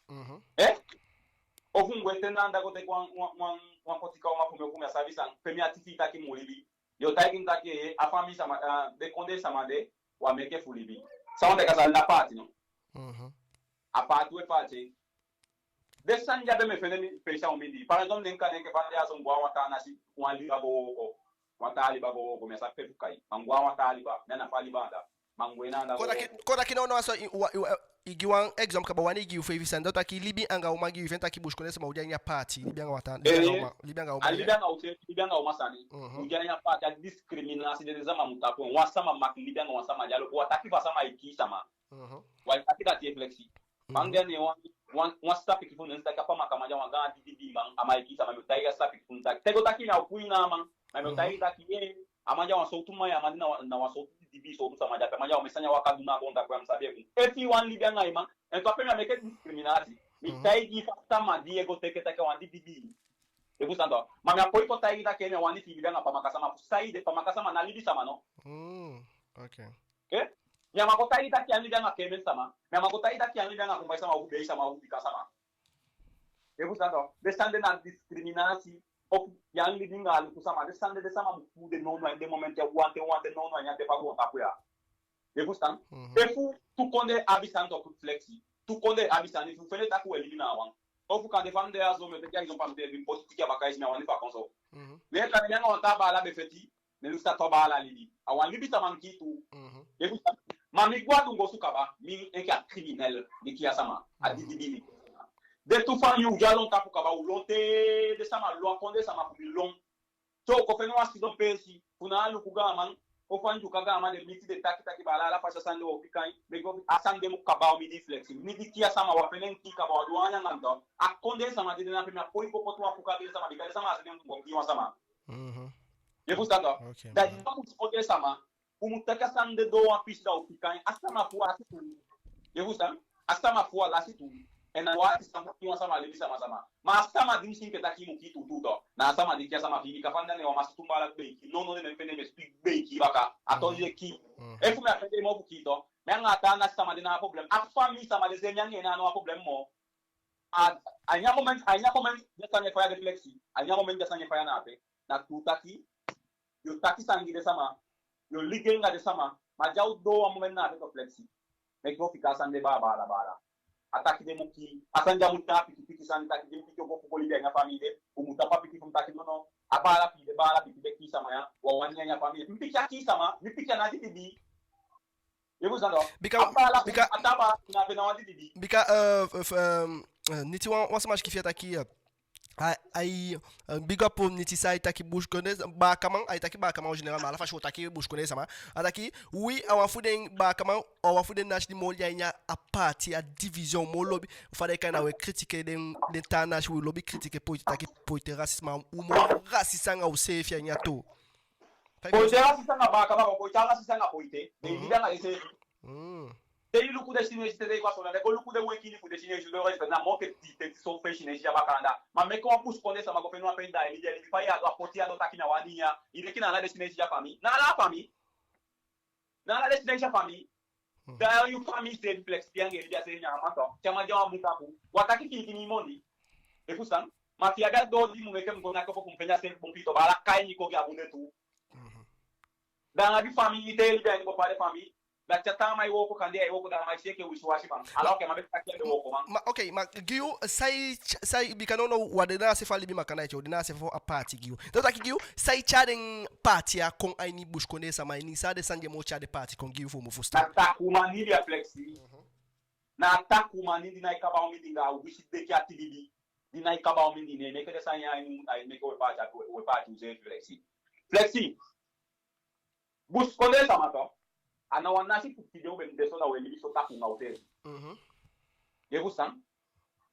Mhm. Eh? Ofu mi go ete na anda go teke wan, wan, wan, wan Kotika uman fu mi, ofu mi á sabi san, pe mi ati fi i taki mi mu libi. Yo taigi mi taki, eh, a famii sama, ah, den kondee sama de, u á meke fu libi. San u teke a sani, na paati, no? Mhm. A paati u e paati. Den sani ya be mi e fende mi peesi a u mindii. Par exemple, ne mi kan denki fa mi de a so, mi go a wan taa nasi, wan liba go wooko. Wan taa liba go wooko, mi á sabi pe fu kai. Ma mi go a wan taa liba, mi á na fa liba anda. Ma mi go en anda go wooko. Kon taki, kon taki nownow a so, i, wa, i, wa, i gi wan exemple kaba, wani i gi u feifi sani. Da u taki libi anga uman, gi u fende taki busikondee sama u de a ini a paati. Libi anga wan taa, libi anga uman, libi anga uman. A libi anga u, libi anga uman sani. Mhm. U de a ini a paati, a discrimination de, den sama mu tapu en. Wan sama mag libi anga wan sama di a lobi. U á taki fu a sama e kii sama. Mhm. U á taki dati, e Flexi. Mhm. Anga ne wan, wan, wan sisa pikin fu mi, ne mi si taki a Pamaka man de a wan gaan didibii man, a man e kii sama, mi o taigi a sisa pikin fu mi taki, te go taki na u puu i na a man, ma mi o taigi taki, eh, a man de a wan sowtu man, a man de na wan, na wan sowtu didibii, sowtu sama de ape, a man de a wan, mi sani a waka du na a goontapu ya, mi sabi en. Efu i wani libi anga i man, en tu ape mi á meke discrimination. Mi taigi i fa sama di e go teke taki a wan didibii. I fusutan tok. Ma mi á poi kon taigi taki mi á wani fi i libi anga Pamaka sama. Fu saide? Pamaka sama ná libisama, no? Mm, ok. Eh? Mi á man kon taigi taki i á libi anga Kemen sama. Mi á man kon taigi taki i á libi anga Kumbai sama, ofu Bei sama, ofu Bika sama. I fusutan tok. Den sani de na discrimination. Ofu i á libi anga Aluku sama. Den sani de, den sama mu puu den nownow a ini den momenti ya, wanten wanten nownow a ini a te fu a goontapu ya. I fusutan? Mhm. Efu tu kondee abi sani tok, Flexi. Tu kondee abi sani, fu fende taki u e libi na wan. Ofu kande fa mi de a so, mi o teke a exemple, mi de, mi poti tiki a baka, i si, mi á wani fu a kon so. Mhm. Ne kande mi anga wan taa baala be feti, ne mi si taki a baala libi. A wan libisama mi kii tu. Mhm. I fusutan? Ma mi go a dunguu osu kaba, mi enke a criminel di kii a sama, a didibii. Den tu famii u de a lon tapu kaba, u lon te, den sama lon, a kondee sama fu mi lon. Te u kon fende wan sidon peesi, fu na Aluku gaaman, ofu a Ndyuka gaaman, den miti, den taki taki baala, ala fasi a sani de u o fika en, bika a sani de mu kaba, u, mi di Flexi. Mi di kii a sama, u á fende en kii kaba, u á du wan anga en tok. A kondee sama di de na ape, mi á poi go poti wan fuka gi den sama, bika den sama á sende mi go kii wan sama. Mhm. I fusutan tok. Ok, da di man. Fu kondee sama, u mu teke a sani de doo wan pisi, da u fika en. A sama fu u á lasi tu. I fusutan? A sama fu u á lasi tu. En na wan ati sama fu kii wan sama, libisama sama. Ma a sama di mi si enke taki i mu kii tuutuu tok, na a sama di kii a sama fi i, bika fa mi de a ini wan masi tu baala be e kii. Nownow de mi e fende mi e si tu be e kii baka. A toon di e kii. Mhm. Efu mi á fende moo fu kii tok, mi anga a taa nasi sama de ná a problem. A famii sama de, se mi anga en ná a no a problem moo. A, a ini a moment, a ini a moment di a sani e faya, de Flexi. A ini a moment di a sani e faya na ape. Na tuu taki, yo taki sani gi den sama, yo ligei anga den sama, ma di a o doo wan moment na ape tok, Flexi. Meke u fika a sani de baala baala. A taki den mu kii, a sani di a mu de a piki piki sani, taki den pikin o go fu go libi a ini a famii de, u mu tapu a pikin fu mi taki nono. A baala fi i de, baala pikin de kii sama ya, u á wani en a ini a famii. Mi pikin á kii sama, mi pikin á na didibii. I fusutan tok. Bika, a baala, bika, a taa baala na ape na wan didibii. Bika, eh, f-, eh, eh, niti wan, wan sama sikiifi a taki, eh, ai, ai, eh, big up niti, san ai taki busikondee, baakaman, ai taki baakaman en général, ma ala fasi u o taki busikondee sama. A taki, wi, a wan fu den baakaman, a wan fu den nasi di moo de a ini a paati, a division moo lobi, fa den e kai en, na u e critiquer den, den taa nasi, u lobi critiquer, poite taki, poite raciste, ma u moo raciste anga useefi a ini a tu. Poite raciste anga baakaman, poite raciste anga poite. Den e libi anga denseefi. Mm. Te i luku den Sineisi, te den e kon a so, na den go luku den wenkii fu den Sineisi, den o respecter na moo enke den, den so fu Sineisi ya baka anda. Ma meke wan busikondee sama go fende wan pe da i libi, i libi fa i á du, a poti i a doo taki na wan ini ya. I denki na ala den Sineisi ya famii? Na ala famii? Na ala den Sineisi ya famii? Mhm. Da yu famii seefi, Flexi, anga i libi a se, nyan a man tok. Te a man de a wan bun tapu, u á taki fi i gi mi moni. I fusutan? Ma fi i abi a doo di i mu meke mi go naki opo fu mi fende a seefi bun piito, baala, kai mi kon gi a bun de tu. Mhm. Da anga di famii, te i libi a ini bopali famii, da te a taa man e wooko, kande ai wooko, da a man e si enke wisiwasi man. Alors que a man be taki a be wookoman. Ma, ok, ma gi yu, sai, sai, bika nownow u á de na a se fu a libi makandaa ete, u de na a se fu a paati gi yu. Da u taki gi yu, sai tyai den paati ya kon a ini busikondee sama ini, san a den sani di e moo tyai den paati kon gi yu fu u mu fusutan. Na takuu manili, a Flexi. Mhm. Na takuu manili, di nái kaba u mindii anga wisi deki ati biibi. Di nái kaba u mindii, ne meke den sani ya, ai meke u e paati, u e paati useefi, Flexi. Flexi. Busikondee sama tok, a ná wan nasi fu tide u be mu de so, da u e libi so takuu anga useefi. Mhm. I fusutan?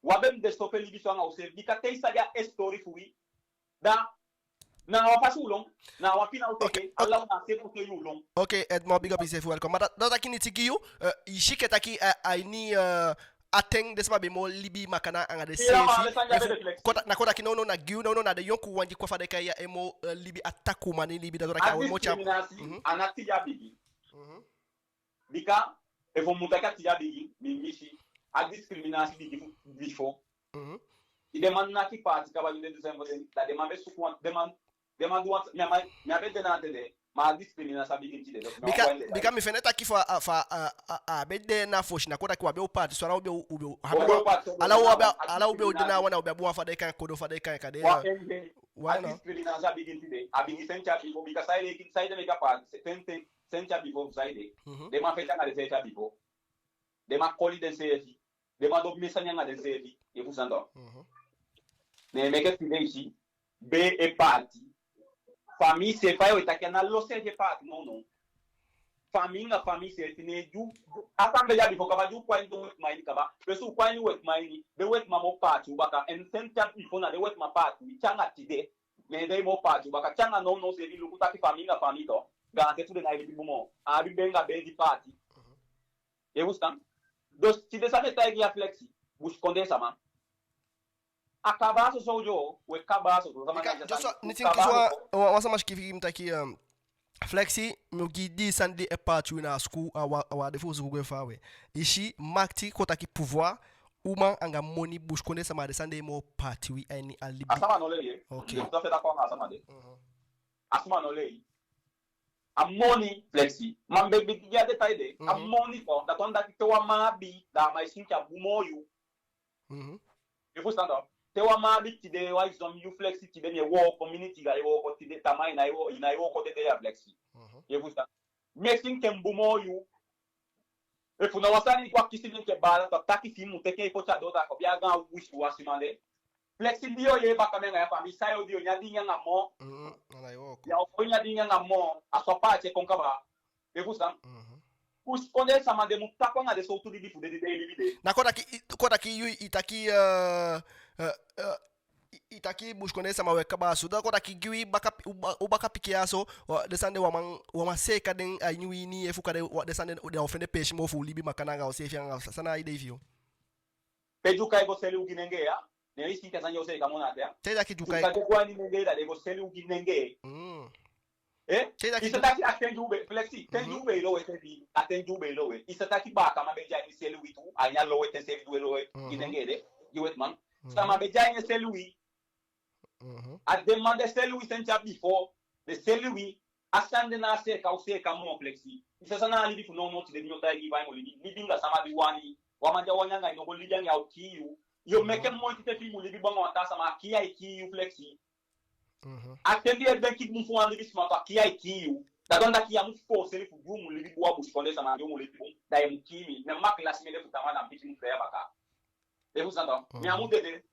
U á be mu de so pe libi so anga useefi, bika te i sabi a histori fu wi, da na wan fasi u lon, na wan pina u teke, ala u na a seefi u lon. Ok, Edmond, big up iseefi, welcome. Ma da, da taki mi tigi yu, eh, i si enke taki, eh, a ini, eh, a ten den sama be moo libi makandaa anga den seefi. Efu, na kon taki nownow na gi yu, nownow na den yonkuwan di kon, fa den e kai ya, e moo, eh, libi a takuu man libi, da kon taki a wan moo tya. A diskriminasi, a ná tide a bigin. Bika, efu u mu taki a tide a bigin, mi misi, a diskriminasi bigin bifo. I den man naki paati kaba, di den du sani fu den, da den man be suku wan, den man, den man du wan, mi á man, mi á be de na a ten de, ma a diskriminasi á bigin tide. Bika, bika mi fende taki fa, a, fa, a, a, a be de na fosi, na kon taki u á be o paati so, ala u be o, u be o, ala u be o de na wan, u be abi wan fa den e kai en kodo, fa den e kai en kande. A diskriminasi á bigin tide, a bigin sen tya bifo, bika saide, saide meke a paati, sen, sen, sen tya bifo, saide. Den man feti anga denseefi a bifo. Den man koli denseefi. Den man du omen sani anga denseefi. Efu san du. Ne meke tide i si, be e paati. Famii seefi, fa yu e taki, a ná lo seefi e paati, no, no. Famii anga famii seefi, ne di u, a san be de a bifo kaba, di u kon a ini den wetiman ini kaba. Pe so u kon a ini wetiman ini, den wetiman moo paati u baka. En sen tya bifo na den wetiman paati u, te anga tide. Ne den moo paati u baka, te anga nownow seefi, luku taki famii anga famii tu, gaanse tu den ná e libi bun moo. A abi be anga be di paati. Efu san. Dus tide san mi e taigi i ya, Flexi, busikondee sama, a kaba a soso, u e kaba a soso. Sama na, just wan, ni tin kisi wan, wan sama sikiifi gi mi taki, um, Flexi, mi o gi i di sani di e paati u na a suku, a wan, a wan de fu suku gwe faawe. I si, makiti, kon taki pouvoir, uman anga moni, busikondee sama, den sani de moo paati wi a ini a libi. A sama no lei. Ok. A sama no lei. A moni, Flexi. Ma mi be bigin gi a detail de. A moni kon, dati wani taki te wan man abi, da a man e si enke a bun moo yu. I fusutan? Te wan man abi tide, wan exemple, yu, Flexi, tide mi e wooko, mi ini tiga e wooko tide, tamaa i ná e wo-, i ná e wooko dede ya, Flexi. I fusutan? Mi e si enke mi bun moo yu. Efu na wan sani i go akisi mi enke baala, da a taki fi i mu teke i poti a doo, da a kon be a gaan wisiwasi man de. Flexi, di yo yee baka mi anga ya, fa mi sa yo, di yo nyan diingi anga moo. Ya o kon nyan diingi anga moo, a so a paati e kon kaba. I fusutan? Busikondee sama, den mu tapu anga den sowtu libi fu den di den e libi de. Na kon taki, i, kon taki yu, i taki, eh, eh, eh, i, i taki busikondee sama u e kaba a so. Da kon taki gi wi baka, u ba-, u baka pikin ya so, wa-, den sani de wan man, wan man seeka den a ini wi ini, efu kande wa-, den sani de, den o fende peesi moo fu u libi makandaa anga useefi anga san na a idei fi yu. Pe Dyuka e go seli u gi nengee ya, ne i si enke a sani ya o seeka moo na a ten ya. Te i taki Dyuka e go a ini nengee, da den e go seli u gi nengee. Eh? I sa taki a ten di u be, Flexi, ten di u be e lowe seefi, a ten di u be e lowe. I sa taki baakaman be de a ini seli wi tu, a ini a lowe ten seefi di u e lowe gi nengee de, gi wetiman. Sama be de a ini seli wi. A den man de seli wi, sani ya bifo, den seli wi, a sani de ná seeka u seeka moo, Flexi. I sa san na a libi fu nownow tide, di mi o taigi i fa i mu libi, libi anga sama di wani. Wan man di á wani anga i no go libi anga en, a o kii yu. Yo meke moiti te fi i mu libi bun anga wan taa sama, a kii ai kii yu, Flexi. A ten di i e denki bun fu wan libisama, fa a kii ai kii yu. Da a kon taki ya mu foseli fu di u mu libi bun, a busikondee sama, di u mu libi bun. Da i mu kii mi. Mi á mu klasi mi ede fu tamaa, da mi pikin mu fii ya baka. I fusutan? Mi á mu dede.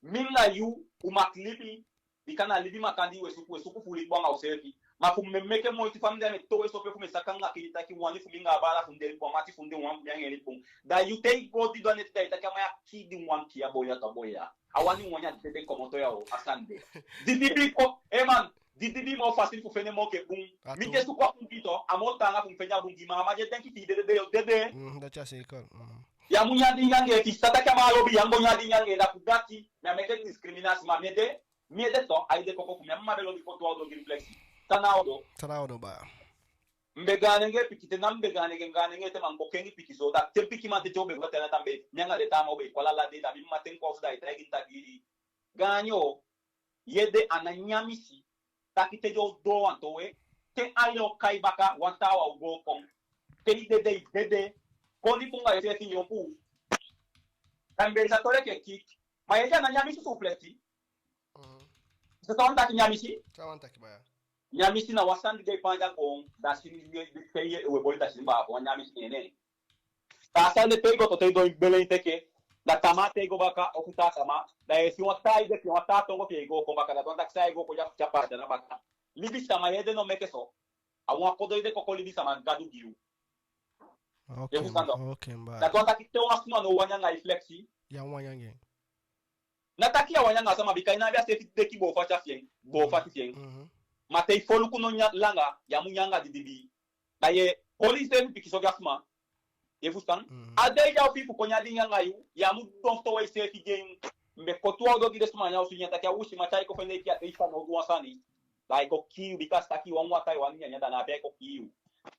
Mi anga yu, u mag libi. Bika na libi makandii u e suku, u e suku fu libi bun anga useefi. Ma fu mi meke moiti fa mi de, mi e towe so pe fu mi e saka anga kini taki wani fu mi anga a baala fu mi de libi bun, a mati fu mi de, wan fu mi anga en libi bun. Da yu te i go didon a neti, da i taki a man ya kii di wan kii a boi ya, tu a boi ya. A wani wan ya dede komoto ya o, a sani de. Didibi ko, eh man, didibi moo fasili fu fende moo enke bun. Mi te suku a bun gi i tu, a moo taanga fu mi fende a bun gi i, ma a man di e denki fi i dede, da yo dede. Dati a seeka. Ya mu nyan diingi anga en, fi i sa taki a man á lobi i, ya mu go nyan diingi anga en, da fu dati, mi á meke diskriminasi, ma mi ede, mi ede tu, a ede koko fu mi, a mma be lobi poti wan odoo gi mi, Flexi. Tan na a odoo. Tan na a odoo baa. Mi be gaan nengee pikin, te na mi be gaan nengee, gaan nengee te, ma mi go kengi pikin so, da te pikin man tete u be go te na tambe, mi anga den taa man u be e kon ala dei, da mi mma ten kon a osu, da ai taigi mi taki, gaanyo, yu ede a ná nyan misi, taki te den o doo wan towe, te a yu o kai baka, wan taawan o go kon. Te i dede, i dede. Koni bun anga yuseefi, yonkuu. Da mi be sa toli enke kiki. Ma yu ede a ná nyan misi, so Flexi. I sa san wani taki nyan misi? San wani taki baa? Nyan misi na wan sani di de i paandi a goon, da sini di, di, di, di, u e boli da sini baa, wan nyan misi neen. Da a sani de te i go to, te i doo, i bele i teke, da tamaa te i go baka, ofu taa tamaa, da i e si wan taa ede fi en, wan taa tongo fi en e go kon baka, da a wani taki san e go kon ya fu tya paati na baka. Libisama, yu ede no meke so. A wan kodo ede koko libisama Gadu gi yu. Ok, i fusutan? Ok, baa. Da a wani taki te wan sama no wani anga i, Flexi, Ya wani anga en. Na taki ya wani anga sama, bika i ná abi a seefi deki boo fati a fi en, boo fati fi en. Mhm. Ma te i foluku no nya-, langa, ya mu anga didibii. Da ye holi iseefi pikinso gi a sama. Ye fusutan? Mhm. A dei di a o fii fu kon nyan dingi anga yu, ya mu don fu towe iseefi gi en. Mi be koti wan odo gi den sama na a osu, ya taki a usi ma tyai kon fende i, a dei fa no du wan sani. Da ai kon kii yu, bika a si taki wan wataa i wani nyanyan, da na ape ai kon kii yu.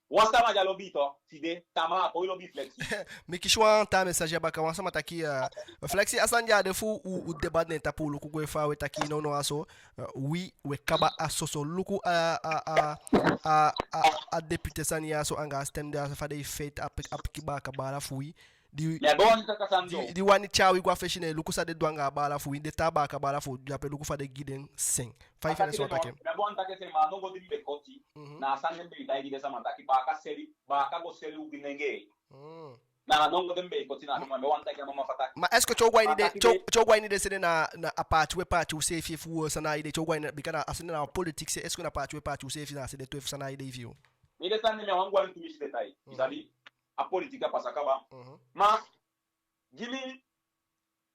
Wan sama di á lobi i tu, tide, tamaa a poi lobi i, Flexi. Mi kisi wan taa message ya baka, wan sama taki, eh, Flexi, a sani di a de fu u, u débat na en tapu, u luku gwe fa we taki nownow a so, eh, wi, we kaba a soso. Luku a, a, a, a, a, a député sani ya so anga a stem de ya so, fa den e feti a pik-, a pikin baaka baala fu wi. Di, mi á be wani taki a sani di, di wani tyai wi go a fesi, ne luku san den du anga a baala fu wi, den taa baaka baala fu wi, di ape luku fa den gi den sen. Fa i fende so wan taki en? Mi á be wani taki en, ma a nongo di mi be koti, mhm, na a sani di mi be taigi den sama taki baaka seli, baaka go seli u gi nengee. Mm. Na a nongo di mi be koti na, ma mi á be wani taki a namo fu taki. Ma est-ce que te u go a ini den, te u, te u go a ini den sende na, na a paati we paati useefi efu san na a idee, te u go a ini, bika na a sende na a politics, est-ce que na paati we paati useefi na a sende tu efu san na a idee fi yu? Mi den sani mi á wani go a ini tumisi detail. Mhm. I sabi, a politics a pasa kaba. Mhm. Ma gi mi,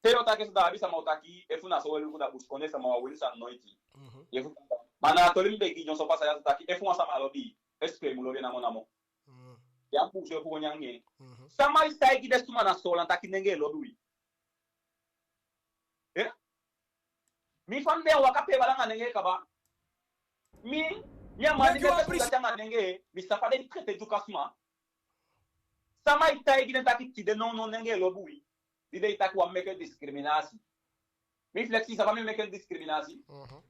te yo taki so, da abi sama o taki, efu na so we luku, da busikondee sama á weli sani noiti. Mhm. Efu, ma na a toli mi be gi dyonson pasa ya so taki, efu wan sama lobi, est-ce que i mu lobi en namo namo? Mhm. Ya mu busikondee fu go nyan anga en. Mhm. Sama e taigi den suma na Soolan taki nengee lobi wi? Eh? Mi fa mi be e waka pe baala anga nengee kaba. Mi, mi a man di mi e feti anga nengee, mi sabi fa den e traiter Dyuka suma. Sama e taigi den taki tide nownow nengee lobi wi? Di den e taki wan meke discriminatie. Mi Flexi, sabi fa mi meke discriminatie? Mhm.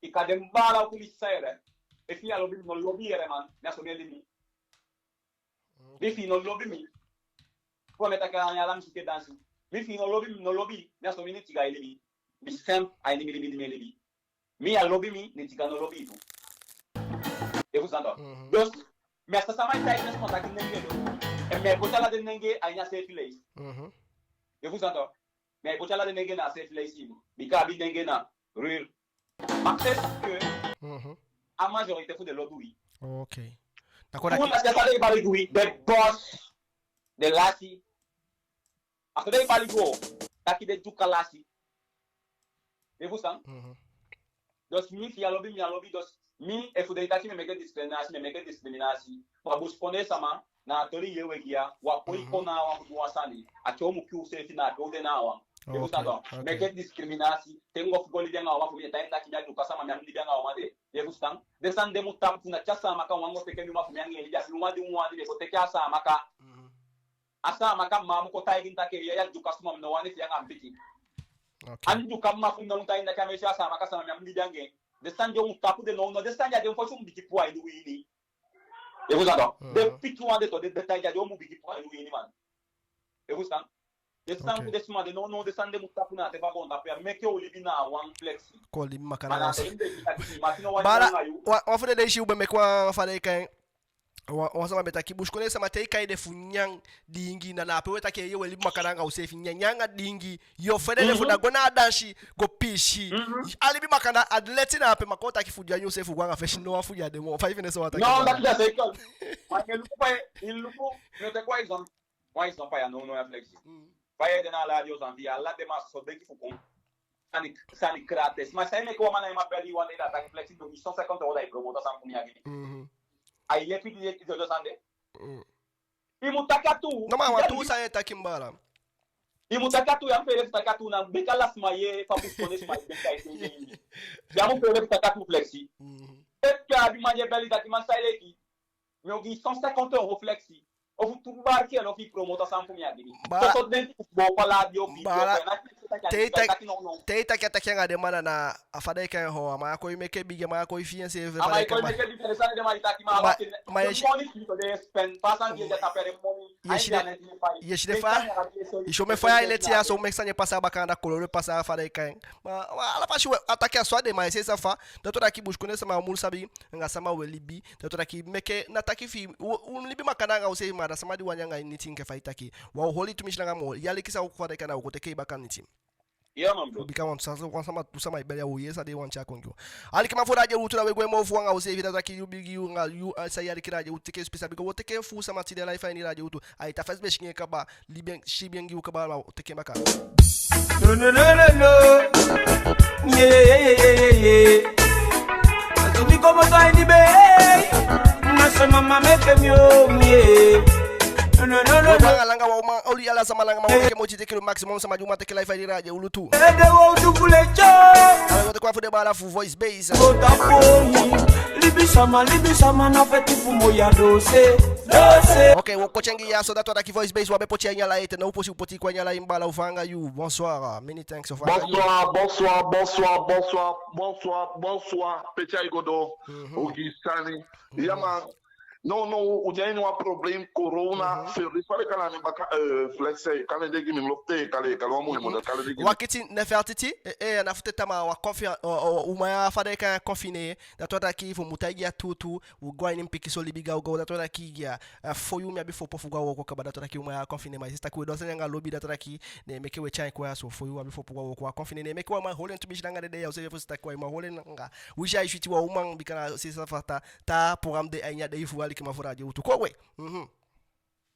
Bika den baala fu mi sa yee, efi i á lobi mi, no lobi i yee man, na so mi e libi. Mhm. Mi fi i no lobi mi. Fu mi taki a ala mi sike dansi. Mi fi i no lobi mi, no lobi i, na so mi neti anga i libi. Mi simple, a ini mi libi di mi e libi. Mi á lobi mi, neti anga no lobi i tu. I fusutan? Mhm. Dus, mi á sa sama e taigi den suma taki nengee lobi. En mi á e poti ala den nengee a ini a seefi leisi. Mhm. I fusutan? Mi á e poti ala den nengee na a seefi leisi. Bika abi nengee na rur. Ma est-ce que, mhm, a majorité fu den lobi wi? Ok. D'accord, fu d'accord. Na den e bali gi wi, den boss, den lasi. A so den e bali go, taki den Dyuka lasi. I fusutan? Mhm. Dus mi fi i á lobi mi, á lobi, dus mi, efu den e taki mi e meke discriminatie, mi e meke discriminatie. Ma busikondee sama, na a toli yee we gi ya, u á poi kon na a wan fu du wan sani. A te u mu kii useefi, na a pe u de na a wan. I fusutan? Ok, ok. Meke discriminatie, te mi go fu go libi anga wan fu mi, te a taki mi a Dyuka sama, mi á mu libi anga a uman de. I fusutan? Den sani de mu tapu, na te a Saamaka uman go teke mi uman fu mi anga en libi, a mi uman di mi wani, mi e go teke a Saamaka. Mhm. A Saamaka mma mu kon taigi mi taki, ya, ya Dyuka sama, mi no wani fi i anga mi pikin. Ok. A Dyuka mma fu mi no mu taigi mi taki a mi e si a Saamaka sama, mi á mu libi anga en. Den sani de u mu tapu den nownow, den sani de a den fosi u mu bigin puu a ini wi ini. I fusutan? Mhm. Den pikin wan de tu, den, den taigi a den u mu bigin puu a ini wi ini, man. I fusutan? Den sani fu den suma de nownow, den sani de mu tapu na a te fu a goontapu ya, meke u libi na a wan, Flexi. Kon libi makandaa. Baala, wan, wan fu den dei si u be meke wan, fa den e kai en, wan, wan sama be taki busikondee sama, te i kai den fu nyan, diingi, na, na ape we taki, yee, we libi makandaa anga useefi, nyanyan anga diingi. Yo fende den fu, mhm, da go na a dansi, go piisii. Mhm. A libi makandaa, a leti na ape, ma kon taki fu di a yu seefi go anga fesi, no wan fu di a de moo. Fa i fende so wan taki? No, dati a seefi. Ma i luku, i luku, mi o teke wan exemple. Wan exemple ya nownow ya, Flexi. Mm. Fa i de na a radio, san fi i, ala den man so denki fu kon. Sani, sani gratis. Ma san i meke wan man na i man beli wan dei, da taki Flexi, du mi cent cinquante euros, da i promote a sani fu mi, a gi mi. Mhm. A yeepi di, di, di, di sani de. Mm. I mu taki a tuu. No, ma wan tuu san i e taki, mi baala. I mu taki a tuu, ya mu feele fu taki a tuu, na bika ala sama yee fa busikondee sama e denki, ai denki. Ya mu feele fu taki a tuu, Flexi. Mhm. Est-ce que a abi man di e beli taki man, san i leki, mi o gi i cent cinquante euros, Flexi. Ofu tu barki, en ofu i promote a sani fu mi, a gi mi. Baala, so, so den fu boo pala di o fi, baala, te i taki, te i taki a taki anga den man na, a fa den e kai en, ho, a man ya kon e meke bigi, a man ya kon e fii enseefi, a man ya kon e meke bigi, den sani de, ma i taki, ma, ma, ma i si, i si den fa, i si den fa, i si omen fa ya i leti ya so, omen sani e pasa baka anda, kolo e pasa, a fa den e kai en. Ma, ma ala fasi we, a taki a so a de, ma i si san fa, dati o taki busikondee sama, u mu sabi anga sama we libi. Dati o taki meke, na taki fi, u, u libi makandaa anga useefi, ma da sama di wani anga i niti, enke fa i taki. Wa o holi tumisi langa moo, ya leki san u, fa den e kai en, na u go teke i baka niti. Ya, man, bro. Bika wan sa-, wan sama, tu sama e beli a, u yee san den wani tyai kon gi u. Alikiman fu Radio Wi Lutu, na we gwe moo fuu anga u seefi, dati wani taki yu bigi, yu anga yu, eh, san e aliki Radio Wi Lutu, teke special, bika wo teke fuu sama tide live a ini Radio Wi Lutu. Ai ta fesi be sikin en kaba, libi en, siibi en gi u kaba, ma wo teke en baka. No, no, no, no, no. Yeah, yeah, yeah, yeah, yeah, yeah. Anto mi komoto a ini be, eh. Na so mama meke mi o, yeah. No, no, no, no, no. Wa man langa, wa man oli, ala sama langa, ma wo teke moo tide, teke maximum sama di u man teke live a ini Radio Wi Lutu. Ede wo du fu le cho. Ala wo teke wan fu den baala fu Voice Base. Go ta fu mi. Libisama, libisama na feti fu moi a dose, dose. Ok, wo koti en gi ya so, dati wani taki Voice Base, wa be poti en a ini a lai ete, now u poti, u poti kon a ini a lai, mi baala, u fanga yu. Bonsoir, many thanks, u fanga yu. Bonsoir, bonsoir, bonsoir, bonsoir, bonsoir, bonsoir. Peti, ai go doo. Mhm. Ogi sani. Mhm. Ya, man. No, no, u de a ini wan problem, corona, mhm, virus, fa den e kali en baka, eh, Flex, eh, kali en gi mi, mi lobi te kali, kali wan moi model, kali en gi mi. Wakiti, Nefertiti, eh, eh, na fu te tamaa wa confi-, o, o, u man ya, fa den e kali en, confiner, dati wani taki fu mu taigi a tuutuu, u go a ini pikinso libi gawgaw, dati wani taki ya, eh, fo yuu mi abi fu opo fu go a wooko kaba, dati wani taki u man ya confiner, ma i si taki we du a sani anga lobi, dati wani taki neen meke we tyai en kon ya so, fo yuu abi fu opo go a wooko, a confiner, neen meke wan man holi en tumisi langa dede ya, u seefi e fusutan taki wan man holi en langa. Wisi ai switi wan uman, bika na sisa fata, taa programme de a ini a dei fu u, alikiman fu Radio Wi Lutu. Kon we. Mhm.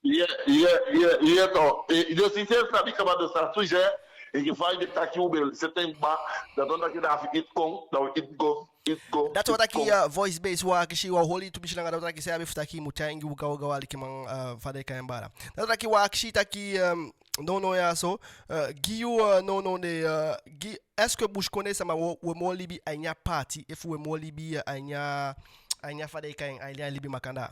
Ye, ye, ye, ye, to. Eh, i de sincère, sabi kaba den sa sujet, enke fa i de taki u be seti en baka, dati wani taki da a fi iti kon, da u iti go, iti go, dati wani taki, iti kon. Eh, Voice Base, wa akisi, wa holi tumisi langa, dati wani taki san i abi fu taki i mu taigi u gawgaw, alikiman, eh, fa den e kali en, baala. Dati wani taki wa akisi taki, ehm, nownow ya so, eh, gi yu, eh, nownow de, eh, gi, est-ce que busikondee sama wo, we moo libi a ini a paati, efu we moo libi, eh, a ini a, a ini a, fa den e kali en, a ini a libi makandaa?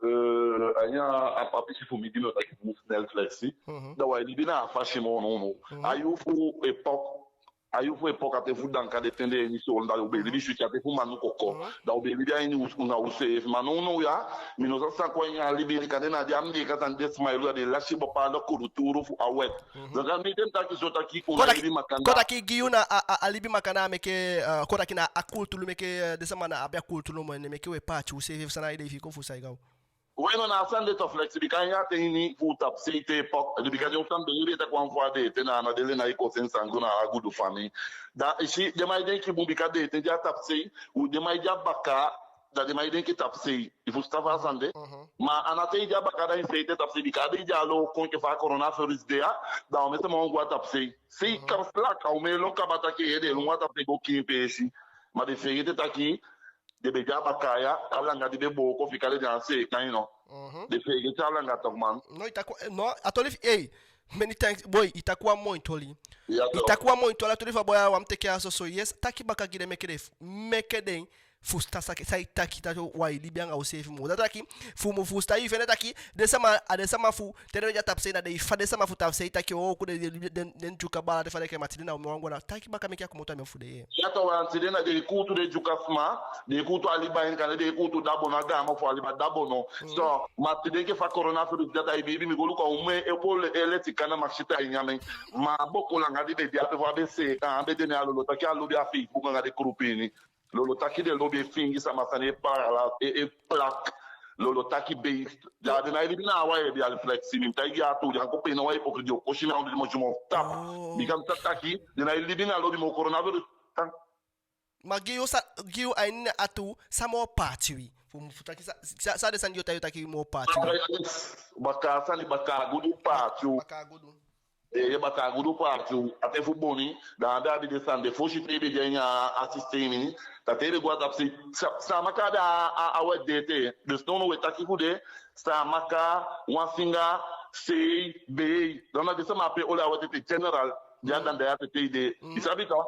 Eh, a ini a, a pisi fu mi di mi o taki fu Snel Flexi. Mhm. Da wai libi na a fasi moo nownow. Mhm. A yuu fu époque, a yuu fu époque, a ten fu Danka, den ten de, ini Soolan, da u be libi switi, a ten fu Manu Koko. Mhm. Da u be libi a ini u, u na u seefi. Ma nownow ya, mi ná sabi san kon a ini a libi ini, kande na di a mi de kaba, den smile, da den lasi bepaalde kulturu fu a wet. Mhm. Da kande mi, te mi taki so, taki u ná libi makandaa. Kon taki gi yu na a, a, a libi makandaa meke, eh, kon taki na a kulturu meke, eh, den sama ná abi a kulturu moo, neen meke we paati u seefi, fu san na a idee fi i kon fu sai gaw. We, no, na a sani de tu, Flexi, bika ya a ten ini fu tapusei te, époque, bika den sani be, i be taki wan fu a dei ete, na, na den leli na i kosen sangu na a gudu famii. Da i si, den man e denki bun, bika dei ete di a tapusei, u, den man di a baka, da den man e denki tapusei, i fusutan fa a sani de. Mhm. Ma a ná te i de a baka da i feegete tapusei, bika a dei di a lon kon enke fa a coronavirus de ya, da omen sama o go a tapusei. Sei, mhm, kan slak, a omen e lon kaba taki e de, mhm, lon a tapusei go kiin peesi. Ma den feegete taki den be de a baka ya, a langa di be booko fika den de a seeka en, no. Mhm. Den feegete a langa toch, man. No, i taki, eh, no, a toli fi, ei, many thanks, boi, i taki wan moi toli. Ya, toch. I taki wan moi toli, a toli fu a boi ya, wan mi teke a soso, yes, taki baka gi den meke den, meke den fusutan san, san i taki, taki wai libi anga u seefi moo. Dati wani taki, fu mu fusutan, i fende taki, den sama, a den sama fu, te den de a tapusei na den, fa den sama fu tapusei taki, o, ku den, den, den, den Dyuka baala, den fa den e kali en, ma tide na u mu wan go na, taki baka meke a komoto a mi fu den, ye. Ya toch, wan tide na den e kuutu den Dyuka sama, den e kuutu a liba ini, kande den e kuutu Dabono, a gaaman fu a liba Dabono. Mm. So, ma tide enke fa coronavirus de, da i biibi mi go luku a omen e pole e leti kana makisita e nyan en. Ma booko langa di be de ape fu a be seeka, a be de, ne a lolo taki a lobi a Facebook anga den kulupu ini. Lolo taki den lobi e fiingi sama sani, e parala, e, e plak. Lolo taki beest. Da den ná e libi na a wan, i be a Flexi, mi taigi i a tuu, den á kon pee na wan hypocrite, den o kosi mi a ondoo di mi o si mi o tapu. Oh. Bika mi sa taki, den ná e libi na lobi moo, coronavirus. Ma gi yu sa, gi yu a ini a tuu, san moo paati wi? Fu, fu taki sa, sa, san den sani di yu o taki, yu o taki moo paati wi? Baka sani, baka gudu paati u. Baka gudu. Ee, baka gudu paati u, a ten fu Boni, da a be abi den sani de fosi te i be de a ini a, a sistemi ini, da te i be go a tapusei, Sa-, Saamaka abi a, a, a wet de ete, dus nownow we taki fu den, Saamaka, Wansinga, Sei, Bei, da na den sama ape oli a wet ete, general, di a dan de a tete i de, i sabi to?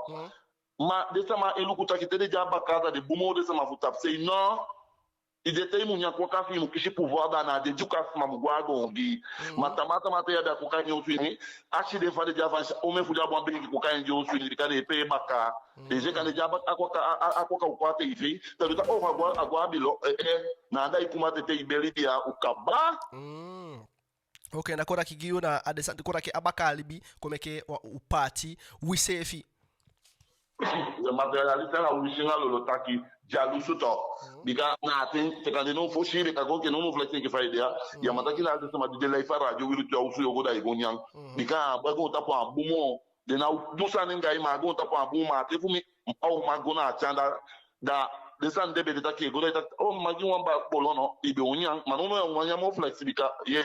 Ma den sama e luku taki te den de a baka, da den bun moo den sama fu tapusei, no. I de te i mu nyan kwaka fi i mu kisi pouvoir, da na den Dyuka sama mu go a goon gi i. Ma tamaa tamaa te i abi a kwaka ini i osu ini, akisi den fa den de a Faansi, omen fu den abi wan benki kwaka ini den osu ini, bika den e pee baka. Den e si kande den de a baka, a kwaka, a, a, a kwaka o kon a tei fi i, da den taki, o, a go a, a go a bilo, eh, eh, na anda i kuma tete i beli di a u kaba. Ok, na kon taki gi yu na a den sani, kon taki a baka libi kon meke u, u paati wi seefi. Matérialiste anga wisi anga lolo taki, dyalusu to. Bika na a ten, te kande now fosi, bika kon ke now, now Flexi enke fa i de ya, ya man taki na den sama di de live a Radio Wi Lutu a osu, yo go da i go nyan. Bika a baka o tapu a bun moo. Den ná o du sani anga i, ma a goontapu á bun. Ma a ten fu mi, a uman go na a tyan, da, da den sani de be de taki e go, da i taki: "Oh, mama, gi wan baa bolo no, i be o nyan." Ma nownow ya, u á nyan moo Flexi bika, ye.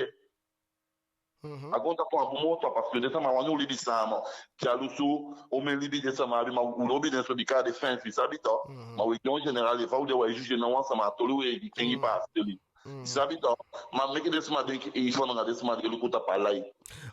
Mhm. A goontapu á bun moo so, parce que den sama wani u libi sama. Dyalusu, omen libi den sama abi, ma u lobi den so bika a den fens, i sabi to. Mhm. Ma we, en général, efu u de, wá e juger ná wan sama toli, we e kengi, mhm, paati toli. Mm. I sabi to, ma meke den sama denki, eh, i fon anga den sama di e luku tapu a lai.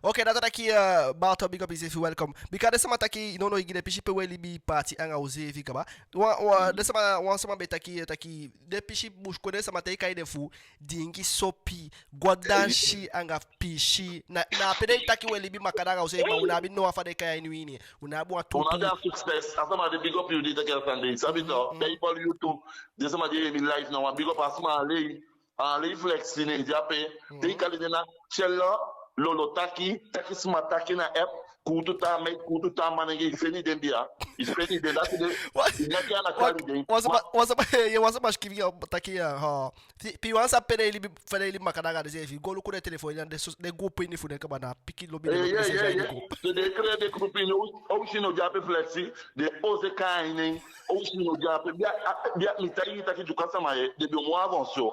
Ok, dati wani taki, eh, Barto, big up iseefi, welcome. Bika den sama taki, no, no, i gi den pisi pe we libi paati anga useefi kaba. Wan, wan, mm, den sama, wan sama be taki, eh, taki, den pisi busikondee sama, te i kai den fu diingi sopi, go dansi anga pisi. Na, na pe den taki we libi makandaa anga useefi, ma u ná abi no wan fa den kai a ini wi ini. U ná abi wan tuutuu. U ná abi a success. A sama de, big up yu di taki a sani de, i sabi to. Mm, mm. Te i follow YouTube, den sama di e mi live na wan big up a sama, a lei. A lei Flexi ne de ape. Mhm. Te i kali den na cello, lolo taki, taki sma taki na app, kuutu taa mei, kuutu taa manenge, i feni den bia. I feni den, dati de. Wa-, i naki ana wa-, kali den. Wan sama, wan sama, ye, wan sama sikiifi ya, taki ya, ha. Ti, pe wan sa pe den e libi, pe den e libi makandaa anga denseefi, go luku den telefon ya, den so, den go pini fu den kaba, na pikin lobi den, eh, lobi ye, den, ye, ye. Den go. Den, den créer den groupe ini, o, o, si no de ape Flexi, den oze kainen, o, si no de ape, bia, a, bia, mi taigi i taki Dyuka sama, ye, den be o moo avancer.